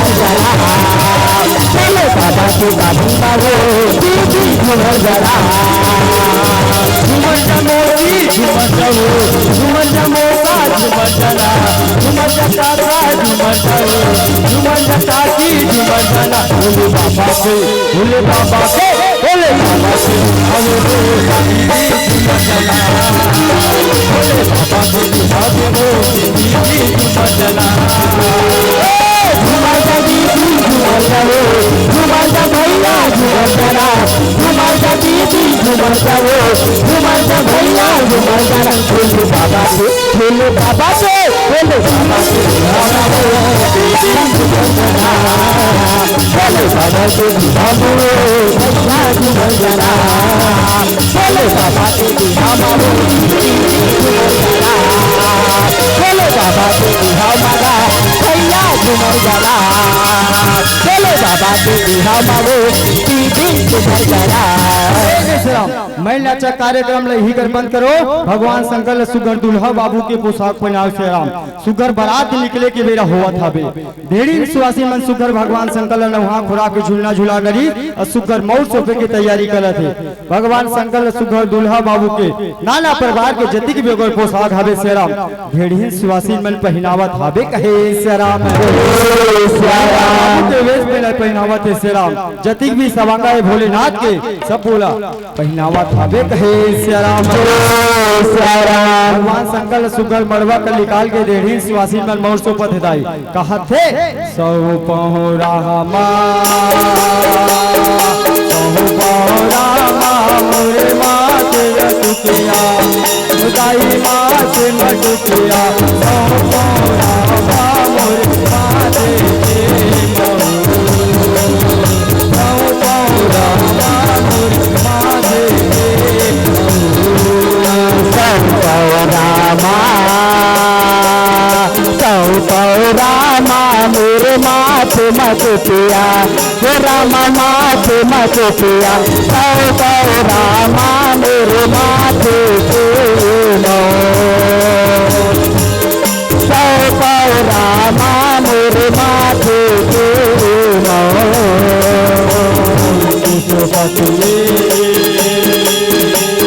भोले बाबा के शादी में गा, दीदी झूमर जा ना। झूमर जा मोती, झूमर जा वो, झूमर जा मोसा, झूमर जा ना, झूमर जा काका, झूमर जा वो, झूमर जा काकी, झूमर जा ना। भोले बाबा के, भोले बाबा के, भोले बाबा के, अरे रे, झूमर जा ना। भोले बाबा के, अरे रे, झूमर जा ना। ए, झूमर जा दीदी, झूमर जा वो, झूमर जा भैया, झूमर जा ना। झूमर जा दीदी, झूमर जा वो, झूमर जा भैया, झूमर जा ना। भोले बाबा के, भोले बाबा के, भोले बाबा के, भोले बाबा के, भैया झूमर जा ना। भोले बाबा के, भोले बाबा के, भोले बाबा के, भैया झूमर जा ना। भोले बाबा के, भोले बाबा के, दीदी झूमर जा ना। मैं नाचा कार्यक्रम ल इही कर बंद करो। भगवान शंकर ल सुघर दूल्हा बाबू के पोशाक पहिनाव सिया राम। सुघर बारात निकले के बेरा होवत हवे। ढेड़हिन सुवासिन मन सुघर भगवान शंकर ल नउहा खुरा के झुलना झुला करी अउ सुघर मउर सौंपे के तैयारी करत हे। भगवान शंकर ल सुघर दूल्हा बाबू के नाना परिवार के जतिक भी ओकर पोशाक हवे सिया राम। ढेड़हिन सुवासिन मन पहिनावत हवे कहे सिया राम। बाबू के वेश में पहिनावत हे सिया राम। जतिक भी सवांगा हे भोलेनाथ के, सब बोला। पहिनावत हवे कहे सिया राम। जय सिया राम। भगवान शंकर ल सुघर मड़वा कर निकाल के ढेड़हिन सुवासिन मन मउर सौंपत हे दाई। कहत हे, सौंपहूँ रामा, सौंपहूँ रामा, मोरे माथे अटुकिया, दाई माथे मटुकिया, सौंपहूँ रामा, मोरे माथे के मउर, सौंपहूँ रामा, माथे पिया, हे रामा माथे, माथे पिया, सौ सौ रामा मोरे माथे के मौर। सौ सौ रामा मोरे माथे के मौर। विश्वपति ले,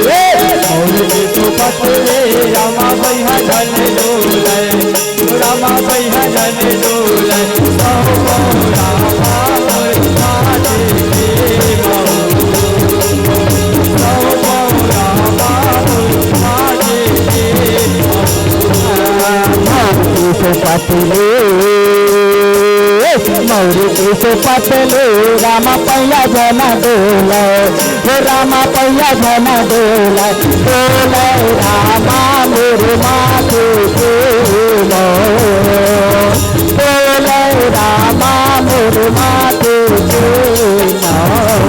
ए, और विश्वपति ले, रामा बैहा झन डोले। रामा बैहा झन डोले, सौ सौ रामा मोर माथे के मौर। सौ सौ रामा मोर माथे के मौर। मौरी के पतले, मौरी के पतले, रामा पैया झन डोले। हे रामा पैया झन डोले, डोले रामा मोर माथे के मौर, डोले रामा मोर माथे के मौर।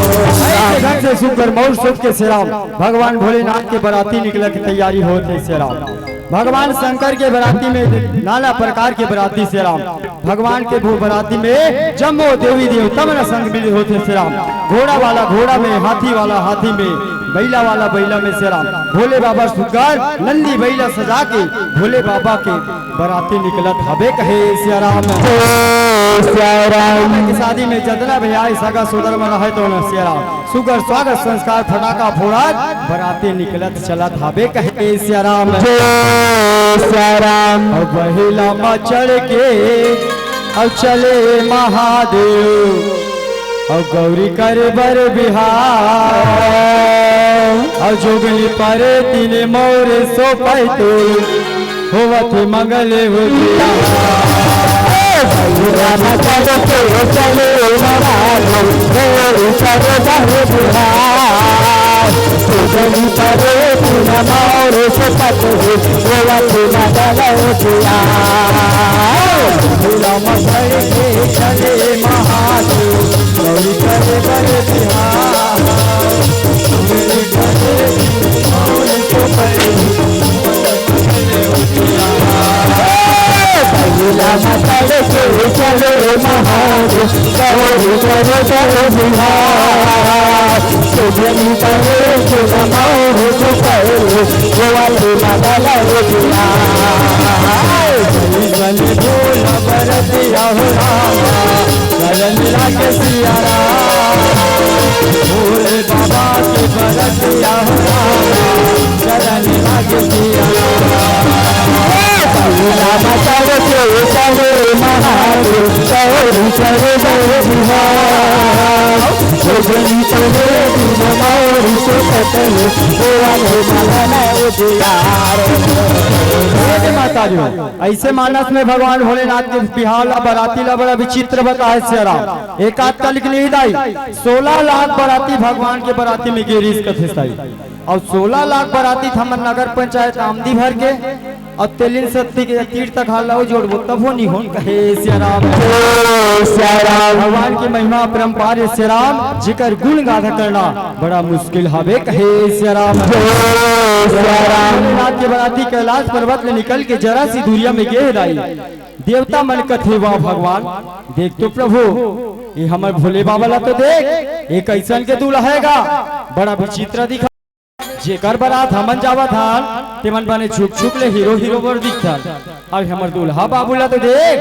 ऐसे ढंग से सुंदर मौर शोभ के श्री राम भगवान भोलेनाथ के बराती निकले के तैयारी होत हे श्री राम। भगवान शंकर के बराती में नाना प्रकार के बराती श्री राम। भगवान के भो-, बराती में जम्मो देवी देवता मन संग मिले होथे श्री राम। घोड़ा वाला घोड़ा में, हाथी वाला हाथी में, बैला वाला बैला में श्री राम। भोले बाबा सुग्घर नंदी बैला सजा के भोले बाबा के बराती निकलत हवे कहे श्री राम। श्री राम। के शादी में जतना भी आए सगा सोदर मन रहे तो न श्री राम। सुग्घर स्वागत संस्कार फटाका फोड़त बराती निकलत चलत हाबे कहे सिया राम। जय सिया राम। अब बहिला म चढ़ के अब चले महादेव, अब गौरी करे बर बिहार, अब जोगनी परे तीन मौर सो पैतुल। होवत हे मंगल उजियार। ए, भैया न चल के चले महादेव, मेरी करे बहू बिहार। तुझे परे तू न मारे से पत हो, होवत हे मंगल उजियार। भैया न चल के चले महादेव, गौरी करे बर बिहार। चल मिला के सिया राम, भोले बाबा के बरतिया हो राम, चल मिला के सिया राम। भोला बाबा के चले महादेव, चोरी चले जय बिहार। भोजन चले दिन मौरी से कटले, गोवा में मगन उजियार। जय माता दी। ऐसे मानस में भगवान भोलेनाथ के बिहाव ला, बराती ला बड़ा विचित्र बताए सिया राम। एक आध कल के लिए दाई, सोलह लाख बराती भगवान के बराती में गे रिहिस कथे साई। अउ सोलह लाख बराती हमर नगर पंचायत आमदी भर के, अउ तेलिन सत्ती के तीर तक हाल ला जोड़बो तभो नी होन कहे सिया राम। जय सिया राम। भगवान की महिमा अपरंपार हे सिया राम, जेकर गुण गाथा करना बड़ा मुश्किल हवे कहे सिया राम। जय सिया राम। भोलेनाथ के बराती कैलाश पर्वत ले निकल के जरा सी दूरिया में गे हे दाई। देवता मन कथे, "वाह भगवान, देख तो प्रभु, ये हमर भोले बाबा ला तो देख, ये कैसन के दूल्हा हे गा, बड़ा विचित्र दिखा।" जेकर बरात हमन जावत हन, तेमन बने छुक छुक ले हीरो हीरो बर दिखथन। अब हमर दूल्हा बाबू ला तो देख,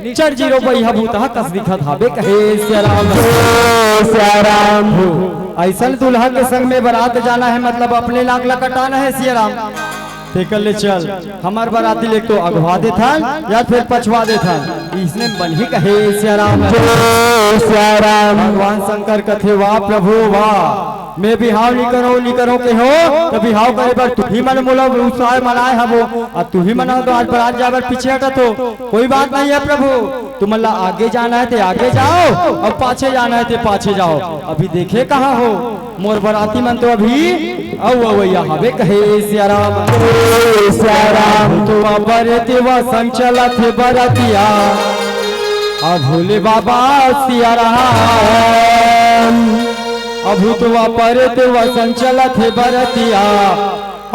निच्चर जीरो बइहा भूतहा कस दिखत हाबे कहे सिया राम। जय सिया राम। हो, अइसन दूल्हा के संग में बरात जाना हे, मतलब अपने नाक ला कटाना हे सिया राम। तेकर ले चल, हमर बराती ले तो अगवा देथन या फिर पछवा देथन, इसने बनही कहे सिया राम। जय सिया राम। भगवान शंकर कथे, "वाह प्रभु वाह, मैं बिहाव नी करो, नी करो के हो, तो बिहाव करे बर तुही मन मोला उत्साह मनाए हबो, अउ तुही मन तो आज बरात जाए बर पीछे हटत हो। कोई बात नहीं है प्रभु, तुमन ला आगे जाना है ते आगे जाओ, अउ पाछे जाना है ते पाछे जाओ। अभी देखे कहाँ हो, मोर बराती मन तो अभी अउ अवैया हवे कहे सिया राम।" जय सिया राम। भूतवा परे तेवा संग चलत हे बरतिया, आ भोले बाबा सिया राम। आ भूतवा परे तेवा संग चलत हे बरतिया,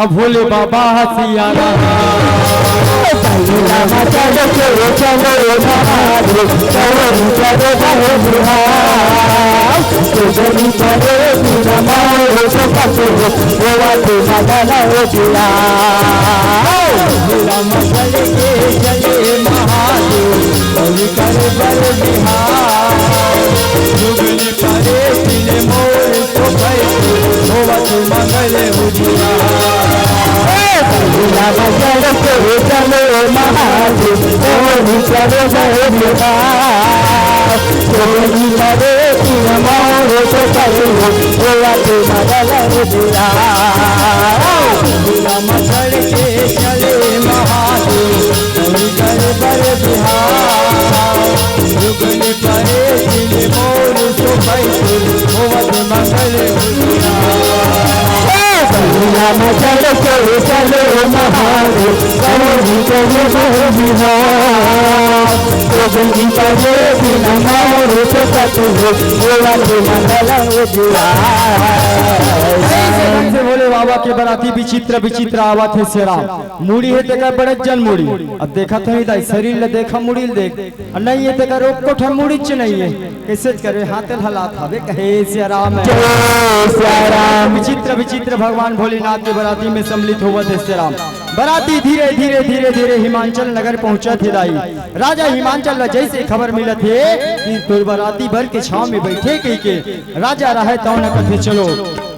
आ भोले बाबा सिया राम। ऐसे ढंग से भोले बाबा के बराती विचित्र विचित्र आवत हे सियाराम। मुड़ी हे तेकर बड़े जन मुड़ी। अब देखत हई दाई, शरीर ल देखा, मुड़ी ल देख। अउ नहीं हे तेकर एको ठन मुड़ीच नहीं हे। कइसे करे, हाथे ल हलात हवे, कहे सियाराम। विचित्र विचित्र भगवान भोलेनाथ के बराती में सम्मिलित होवत हे सियाराम। बराती धीरे धीरे धीरे धीरे हिमांचल नगर पहुंचत हे दाई। राजा हिमांचल ल जइसे खबर मिलत हे कि तोर बराती बर के छांव में बइठे कहिके, राजा रहय तौन कथे, चलो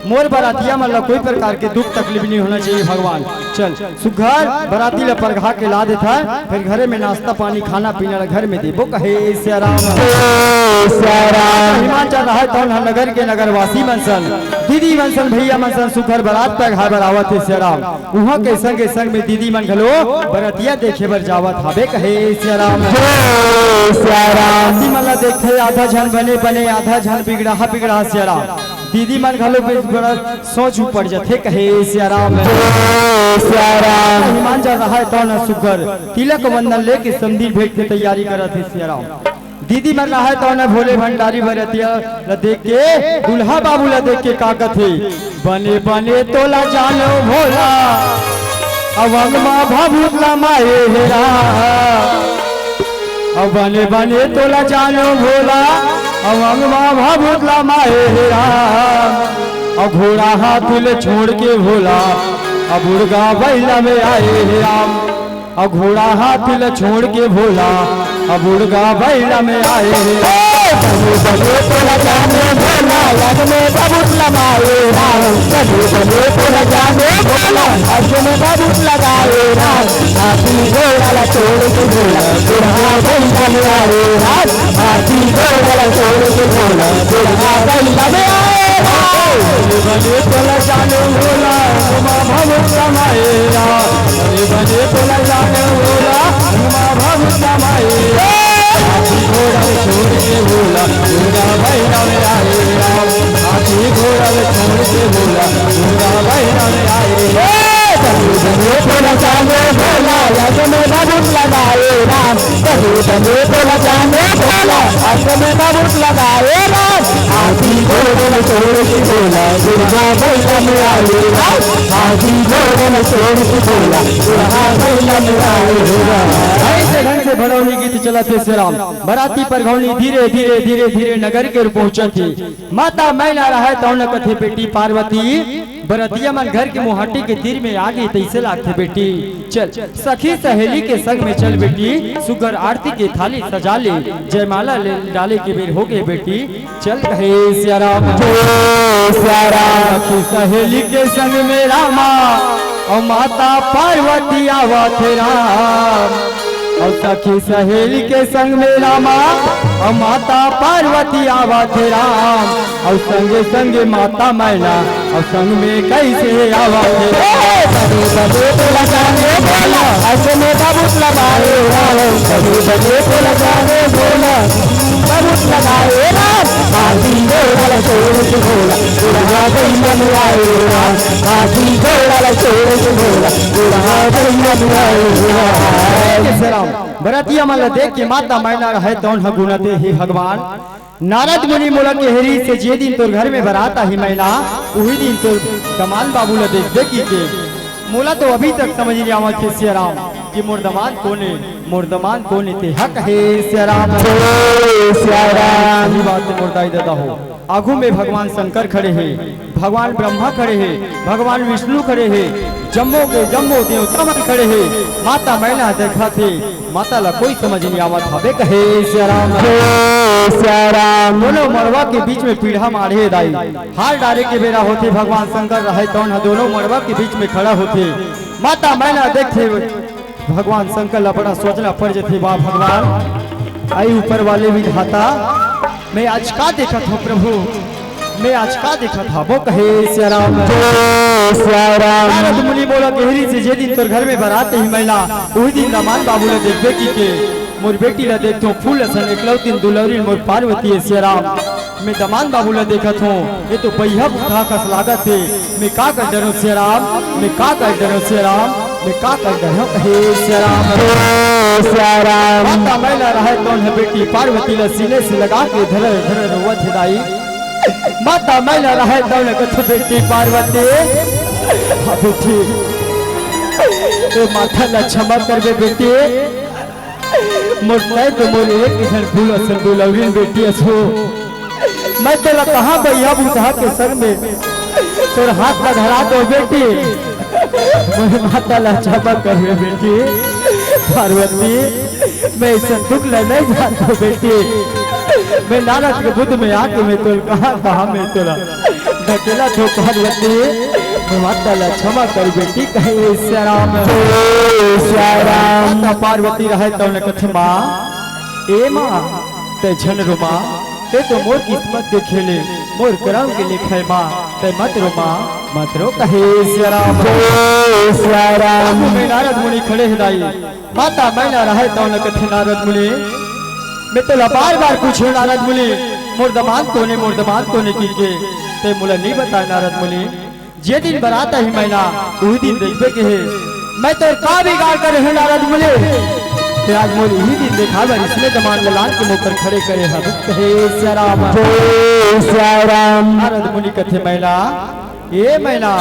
मोर बरातिया मन ल कोई प्रकार के दुख तकलीफ नहीं होना चाहिए भगवान। चल सुघर बराती ल परघा के ला देथन, फिर घरे में नाश्ता पानी खाना पीना ल घर में देबो, कहे सियाराम। हिमांचल रहय तौन ह नगर के नगरवासी मन सन, दीदी मन सन, भैया मन सन सुघर बरात परघा बर आवत हे सियाराम। उहाँ के संगे संग में दीदी मन घलो बरतिया देखे बर जावत हावे, कहे सियाराम। दीदी मन ला देखथे आधा झन बने बने, आधा झन बिगड़ाहा बिगड़ाहा सियाराम। दीदी मन घलो बे-, बड़ा सोच उपड़ जथे, कहे सियाराम। हिमांचल रहय तौन सुघर तिलक वंदन लेके समधी भेंट के तैयारी करत हे सियाराम। दीदी मन रहय तौन भोले भंडारी बरतिया ल देख के, दूल्हा बाबू ल देख के का कथे, बने बने तोला जानो भोला, अवंग मा भभूत ला माए हेरा। अउ बने बने तोला जानो भोला, अवंग मा भभूत ला माए हेरा। अउ घोड़ा हाथी ल छोड़ के भोला, अब उड़गा बइला में आए हेरा। अउ घोड़ा हाथी ल छोड़ के भोला, अब उड़गा बइला में आए हे। बने बने तोला जाने भोला, अग में बबूत लमाए राम। बने बने तोला जाने भोला, अग में बबूत लगाए राम। हाथी घोड़ा ला छोड़ के भोला, बुढ़ा बइला में आए राम। हाथी घोड़ा ला छोड़ के भोला, बुढ़ा बइला में आए राम। बने बने तोला जाने भोला, अग मा भभूत लमाए राम। बने बने तोला जाने भोला, अग मा भभूत लमाए। हाथी घोड़ा छोड़ के भोला, दुर्गा बइला में आए राम। हाथी घोड़ा छोड़ के भोला, दुर्गा बइला में आए राम। बने बने तोला जाने भोला, अग में बबूत लगाए राम। बने बने तोला जाने भोला, अग में बबूत लगाए राम। हाथी घोड़ा छोड़ के भोला, दुर्गा बइला में आए राम। हाथी घोड़ा छोड़ के भोला, दुर्गा बइला में आए राम। ऐसे ढंग से भड़ौनी गीत चलत हे सियाराम। बराती परघौनी धीरे धीरे धीरे धीरे नगर के ओर पहुंचत हे। माता मैना रहय तौन कथे, बेटी पार्वती, बरतिया मन घर के मुहाटी के तीर में आ गे, तइसे लागथे बेटी। चल सखी सहेली के संग में चल बेटी, सुघर आरती के थाली सजा ले, जयमाला ले डाले के बेर हो गे बेटी। चल कहे सियाराम। सखी सहेली के संग में रामा, अउ माता पार्वती आवत हे राम। अउ सखी सहेली के संग में रामा, अउ माता पार्वती आवत हे राम। अउ संगे संगे माता मैना, अउ संग में कइसे आवत हे राम। बने बने तोला जाने भोला, अग में बबूत लमाए राम। बने बने तोला जाने भोला, बबूत लगाए राम। हाथी घोड़ा ला छोड़ के भोला, दुर्गा बइला में आए राम। हाथी घोड़ा ला छोड़ के भोला, दुर्गा बइला में आए राम। बरतिया मन ला देख के माता मैना रहय तौन ह गुनत हे, हे भगवान, नारद मुनि मोला कहे रिहिसे जे दिन तोर घर में बरात आही मैना, उही दिन तोर दमांद बाबू ला देखबे कहिके। मोला तो अभी तक समझ नइ आवत हे सियाराम। कि मोर दमांद कोन ए, मोर दमांद कोन ए, तेहा कहे सिया राम। जय सिया राम। सही बात हे मोर दाई ददा हो। आगू में भगवान शंकर खड़े हे, भगवान ब्रह्मा खड़े हे, भगवान विष्णु खड़े हे, जम्मो के जम्मो देवता मन खड़े हे। माता मैना देखत हे, माता ला कोई समझ नइ आवत हवे, कहे सिया राम। जय सिया राम। दोनों मड़वा के बीच में पीढ़ा माढ़े हे दाई। हार डारे के बेरा होथे, भगवान शंकर रहय तौन ह दोनों मड़वा के बीच में खड़ा होथे। माता मैना देखथे, भगवान शंकर ला बड़ा सोचना पड़ जथे, वाह भगवान, अई ऊपर वाले विधाता, मैं आज का देखत हौं प्रभु, मैं आज का देखत हौं, वो कहे सिया राम। जय सिया राम। नारद मुनि मोला गहरी से जे दिन तोर घर में बरात आही मैना, उही दिन दमांद बाबू ला देखबे कहिके, मोर बेटी ला देखथौं फूल असन एकलौतिन दुलौरिन मोर पार्वती ए सिया राम। मैं दमांद बाबू ला देखत हौं, ये तो बइहा भूतहा कस लागत हे। मैं का कर डरौं सिया राम, मैं का कर डरौं सिया राम, मैं का कर डरौं, कहे सिया राम। जय सिया राम। माता मैना रहय तौन ह बेटी पार्वती ला सीने से लगा के धर धर रोवत हे दाई। माता मैना रहय तौन कथे बेटी पार्वती, हाँ बेटी, ए माता ला क्षमा करबे बेटी, मोर तैं तो मोर एक झन फूल असन दुलौरिन बेटी अस हो। मैं तोला कहाँ बइहा भूतहा के संग में तोर हाथ ला धरा दौं बेटी। मोर माता ला क्षमा करबे बेटी। पार्वती, मैं अइसन दुख ला नइ जानत हौं बेटी। मैं नारद के बुद्ध में आके मैं तोला कहाँ, कहाँ मैं तोला ढकेलत हौं पार्वती, मोर माता ला क्षमा कर बेटी, कहे सिया राम। जय सिया राम। माता पार्वती रहय तौन कथे माँ, ए माँ, तैं झन रो माँ, तैं तो मोर किस्मत के खेले, मोर करम के लिखे माँ, तैं मत रो माँ, मत रो, कहे सिया राम। जय सिया राम। आगू में नारद मुनि खड़े हे दाई, माता मैना रहय तौन कथे नारद मुनि, मैं तोला बार बार पूछेंव नारद मुनि, मोर दमांद कोन ए, मोर दमांद कोन ए कहिके, तैं मोला नइ बताय नारद मुनि। जे दिन बरात आही मैना, उही दिन देखबे कहे। मैं तोर का बिगाड़ करे हौं नारद मुनि, तैं आज मोर इही दिन देखा बर इसने दमांद ला लान के मोर कर खड़े करे हस, कहे सिया राम। जय सिया राम। नारद मुनि कथे मैना, ए मैना,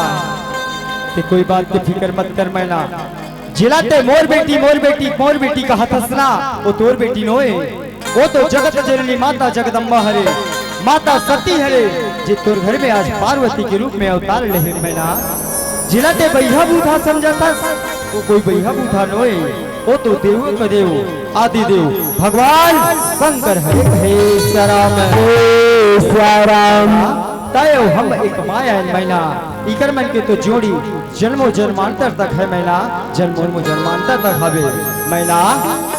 तैं कोई बात के फिकर मत कर मैना, जेला तैं मोर बेटी, मोर बेटी, मोर बेटी कहत हस ना, वो तोर बेटी नोहे। वो तो जगत जननी माता जगदम्बा हरे, माता सती हरे, जे तोर घर में आज पार्वती के रूप में अवतार ले हे मैना। जेला तैं बइहा भूतहा समझत हस, वो कोई बइहा भूतहा नोहे। वो तो देवो के देव, आदि देव, भगवान शंकर हरे, कहे सिया राम। जय सिया राम। तैं अउ हम एक माँ आयन मैना, इकर मन के तो जोड़ी जन्मों जन्मांतर तक हे मैना, जन्मों जन्मांतर तक हवे मैना।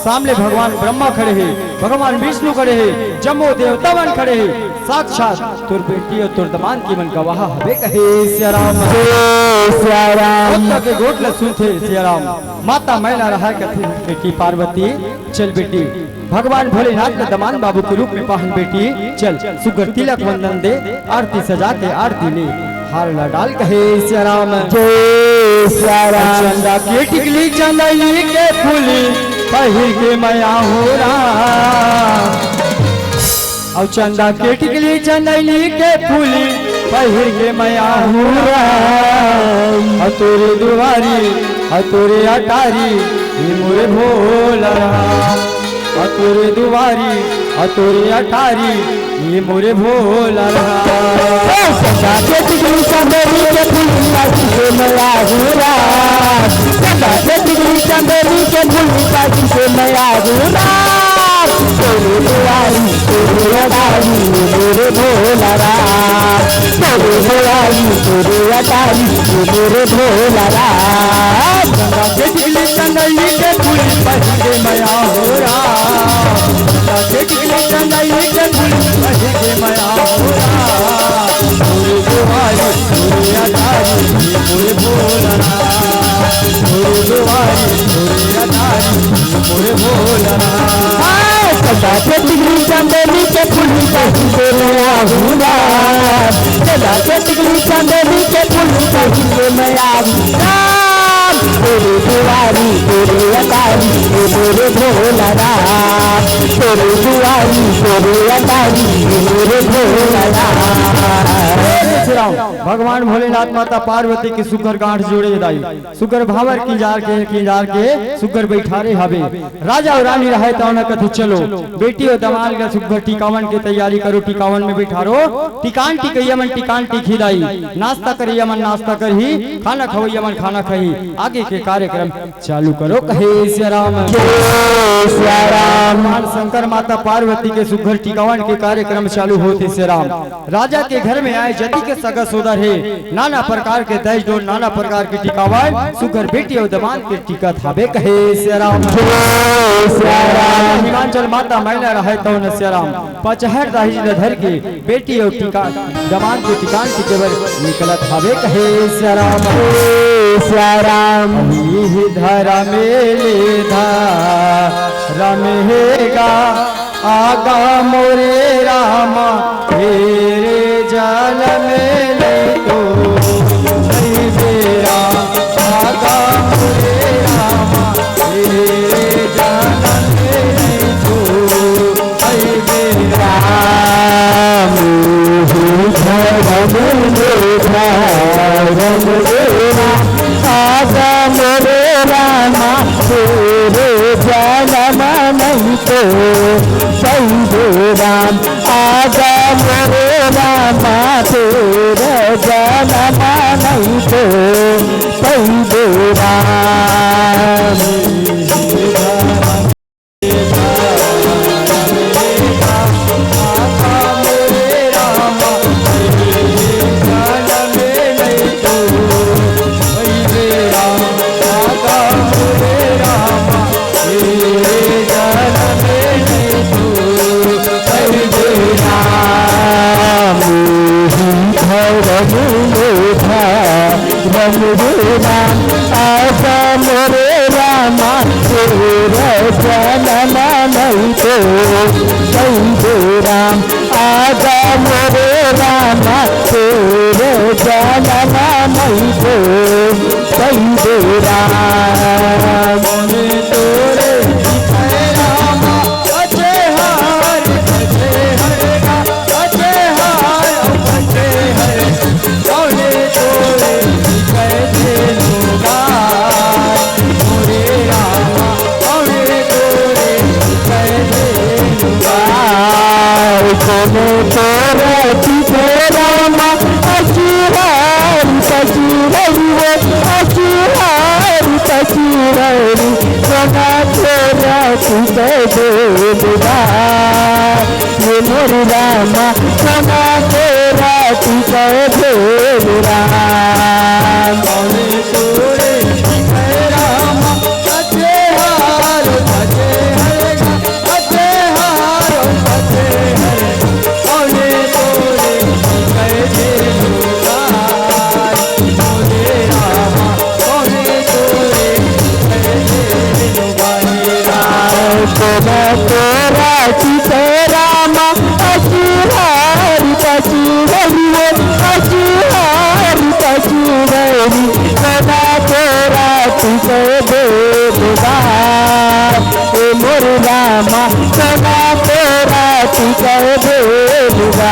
सामने भगवान ब्रह्मा खड़े हे, भगवान विष्णु खड़े हे, जम्मो देवता मन खड़े हे, साक्षात तोर बेटी अउ तोर दमांद के मन गवाह हवे, कहे सिया राम। जय सिया राम। भक्त के गोठ ल सुनथे सिया राम। माता मैना रहय कथे बेटी पार्वती, चल बेटी, भगवान भोलेनाथ ला दमांद बाबू के रूप में पाहन बेटी, चल सुग्घर तिलक वंदन दे, आरती सजा के आरती ले, हार ला डाल, कहे सिया राम। जय सिया राम। चंदा के टिकली चंदैली के फूली पहिर के मैं आहूँ राम। अउ चंदा के टिकली चंदैली के फूली पहिर के मैं आहूँ राम। अउ तोरे दुआरी, अउ तोरे अटारी, ए मोरे भोला राम। अउ तोरे दुआरी, अउ तोरे अटारी, ए मोरे भोला राम। ए, चंदा के टिकली चंदैली के फूली पहिर के मैं आहूँ राम। चंदा के टिकली चंदैली के फूली पहिर के मैं आहूँ राम। तोरे दुआरी, तोरे अटारी, ए मोरे भोला राम। तोरे दुआरी, तोरे अटारी, ए मोरे भोला राम। चंदा के टिकली चंदैली के फूली पहिर के मैं आहूँ राम। चंदा के टिकली चंदैली के फूली पहिर के मैं आहूँ राम। तोरे दुआरी, तोरे अटारी, ए मोरे भोला राम। तोरे दुआरी, तोरे अटारी, ए मोरे भोला राम। हाय, चंदा के टिकली चंदैली के फूली पहिर के मैं आहूँ राम। चंदा के टिकली चंदैली के फूली पहिर के मैं आहूँ राम। तेरे दुआरी तेरे अटारी, ये मेरे भोला राम। तेरे दुआरी तेरे अटारी, ये मेरे भोला राम। हे श्री राम, भगवान भोलेनाथ माता पार्वती के सुग्घर गांठ जोड़े दाई, सुग्घर भांवर किंजार के, किंजार के सुग्घर बइठारे हवे। राजा अउ रानी रहय तौन कथे, चलो बेटी अउ दमाल ला सुग्घर टिकावन के तैयारी करो, टिकावन में बइठारो। टिकान टिकइया मन टिकान टिकही दाई, नाश्ता करइया मन नाश्ता करही, खाना खवइया मन खाना खाही। आगे के कार्यक्रम चालू करो, कहे सिया राम। जय सिया राम। भगवान शंकर माता पार्वती के सुग्घर टिकावन के कार्यक्रम चालू होत हे सिया राम। राजा के घर में आए जति के सगा सोदर हे, नाना प्रकार के दहेज डोल, नाना प्रकार के टिकावन, सुग्घर बेटी अउ दमाल के टिकत हावे, कहे सिया राम। जय सिया राम। हिमाचल माता मैना रहय तौन सिया राम, पचहर दहेज ल धर के बेटी अउ टिका दमाल के टिकान टिके बर निकलत हावे, कहे सिया राम। जय सिया राम। इही धरा मेले धरा रहेगा, आगा मोरे रामा, तेरे जाल में नहीं तो नहीं बेरा, आगा मोरे रामा, तेरे जाल में नहीं तो नहीं बेरा। राम ही धर्म में धर्म बेरा, आगा मोरे रामा, तेरे जाल में नहीं तो सही राम, आगा मोरे रामा, तेरे जाल में नहीं तो सही राम। धर्म में धर्म बेरा, आगा मोरे रामा, तेरे जाल में नहीं तो सही राम, आगा मोरे रामा, तेरे जाल में नहीं तो सही राम। कोनो तोरा टिकोरा मा अचुहार पचुहरी वो, अचुहार पचुहरी, कोना तोरा टिके देबा। ये मोर रामा, कोना तोरा टिके देबा। तोरा तोरा टिकोरा मा अचुहार पचुहरी वो, अचुहार पचुहरी, कोना तोरा टिके देबा। ए मोर रामा, कोना तोरा टिके देबा।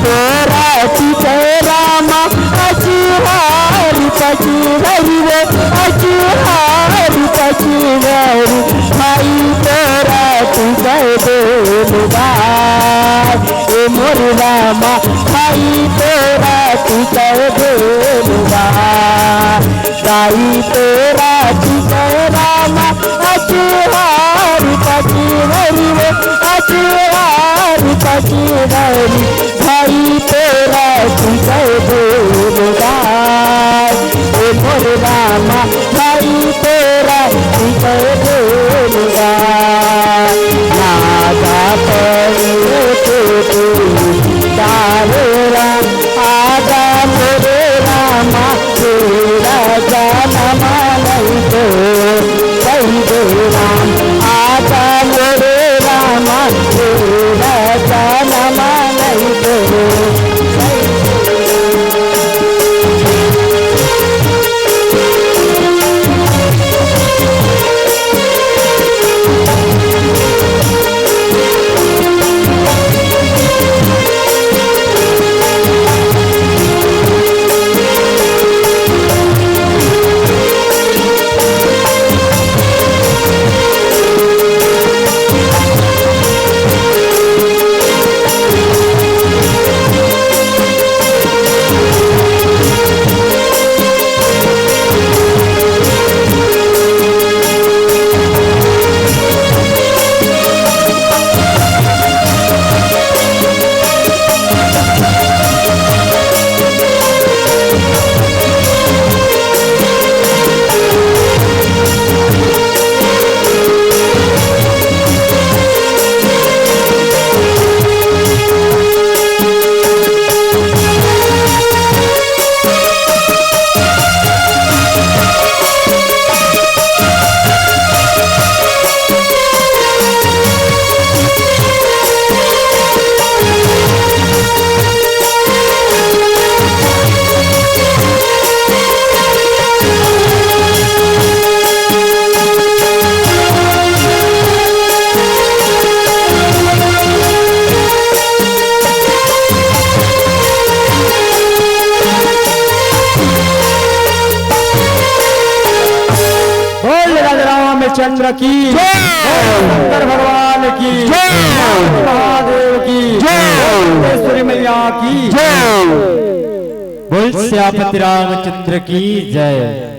तोरा टिकोरा मा अचुहार पचुहरी वो, अचुहार पचुहरी, भाई तोरा टिके देबा। ए मोर रामा, भाई तोरा टिके देबा। दाई तोरा टिकोरा मा अचुहार पचुहरी वो, अचुहार पचुहरी, भाई तोरा टिके देबा। ए मोर रामा, भाई तोरा टिके देबा। नागा पर के तू राम, आजा मोरे रामा, तेरा जनम नहीं तेरे। बोल राजा रामचंद्र की जय। बोल शंकर भगवान की जय। महादेव की जय। बोल मैया की जय। बोल सियापति रामचंद्र की जय।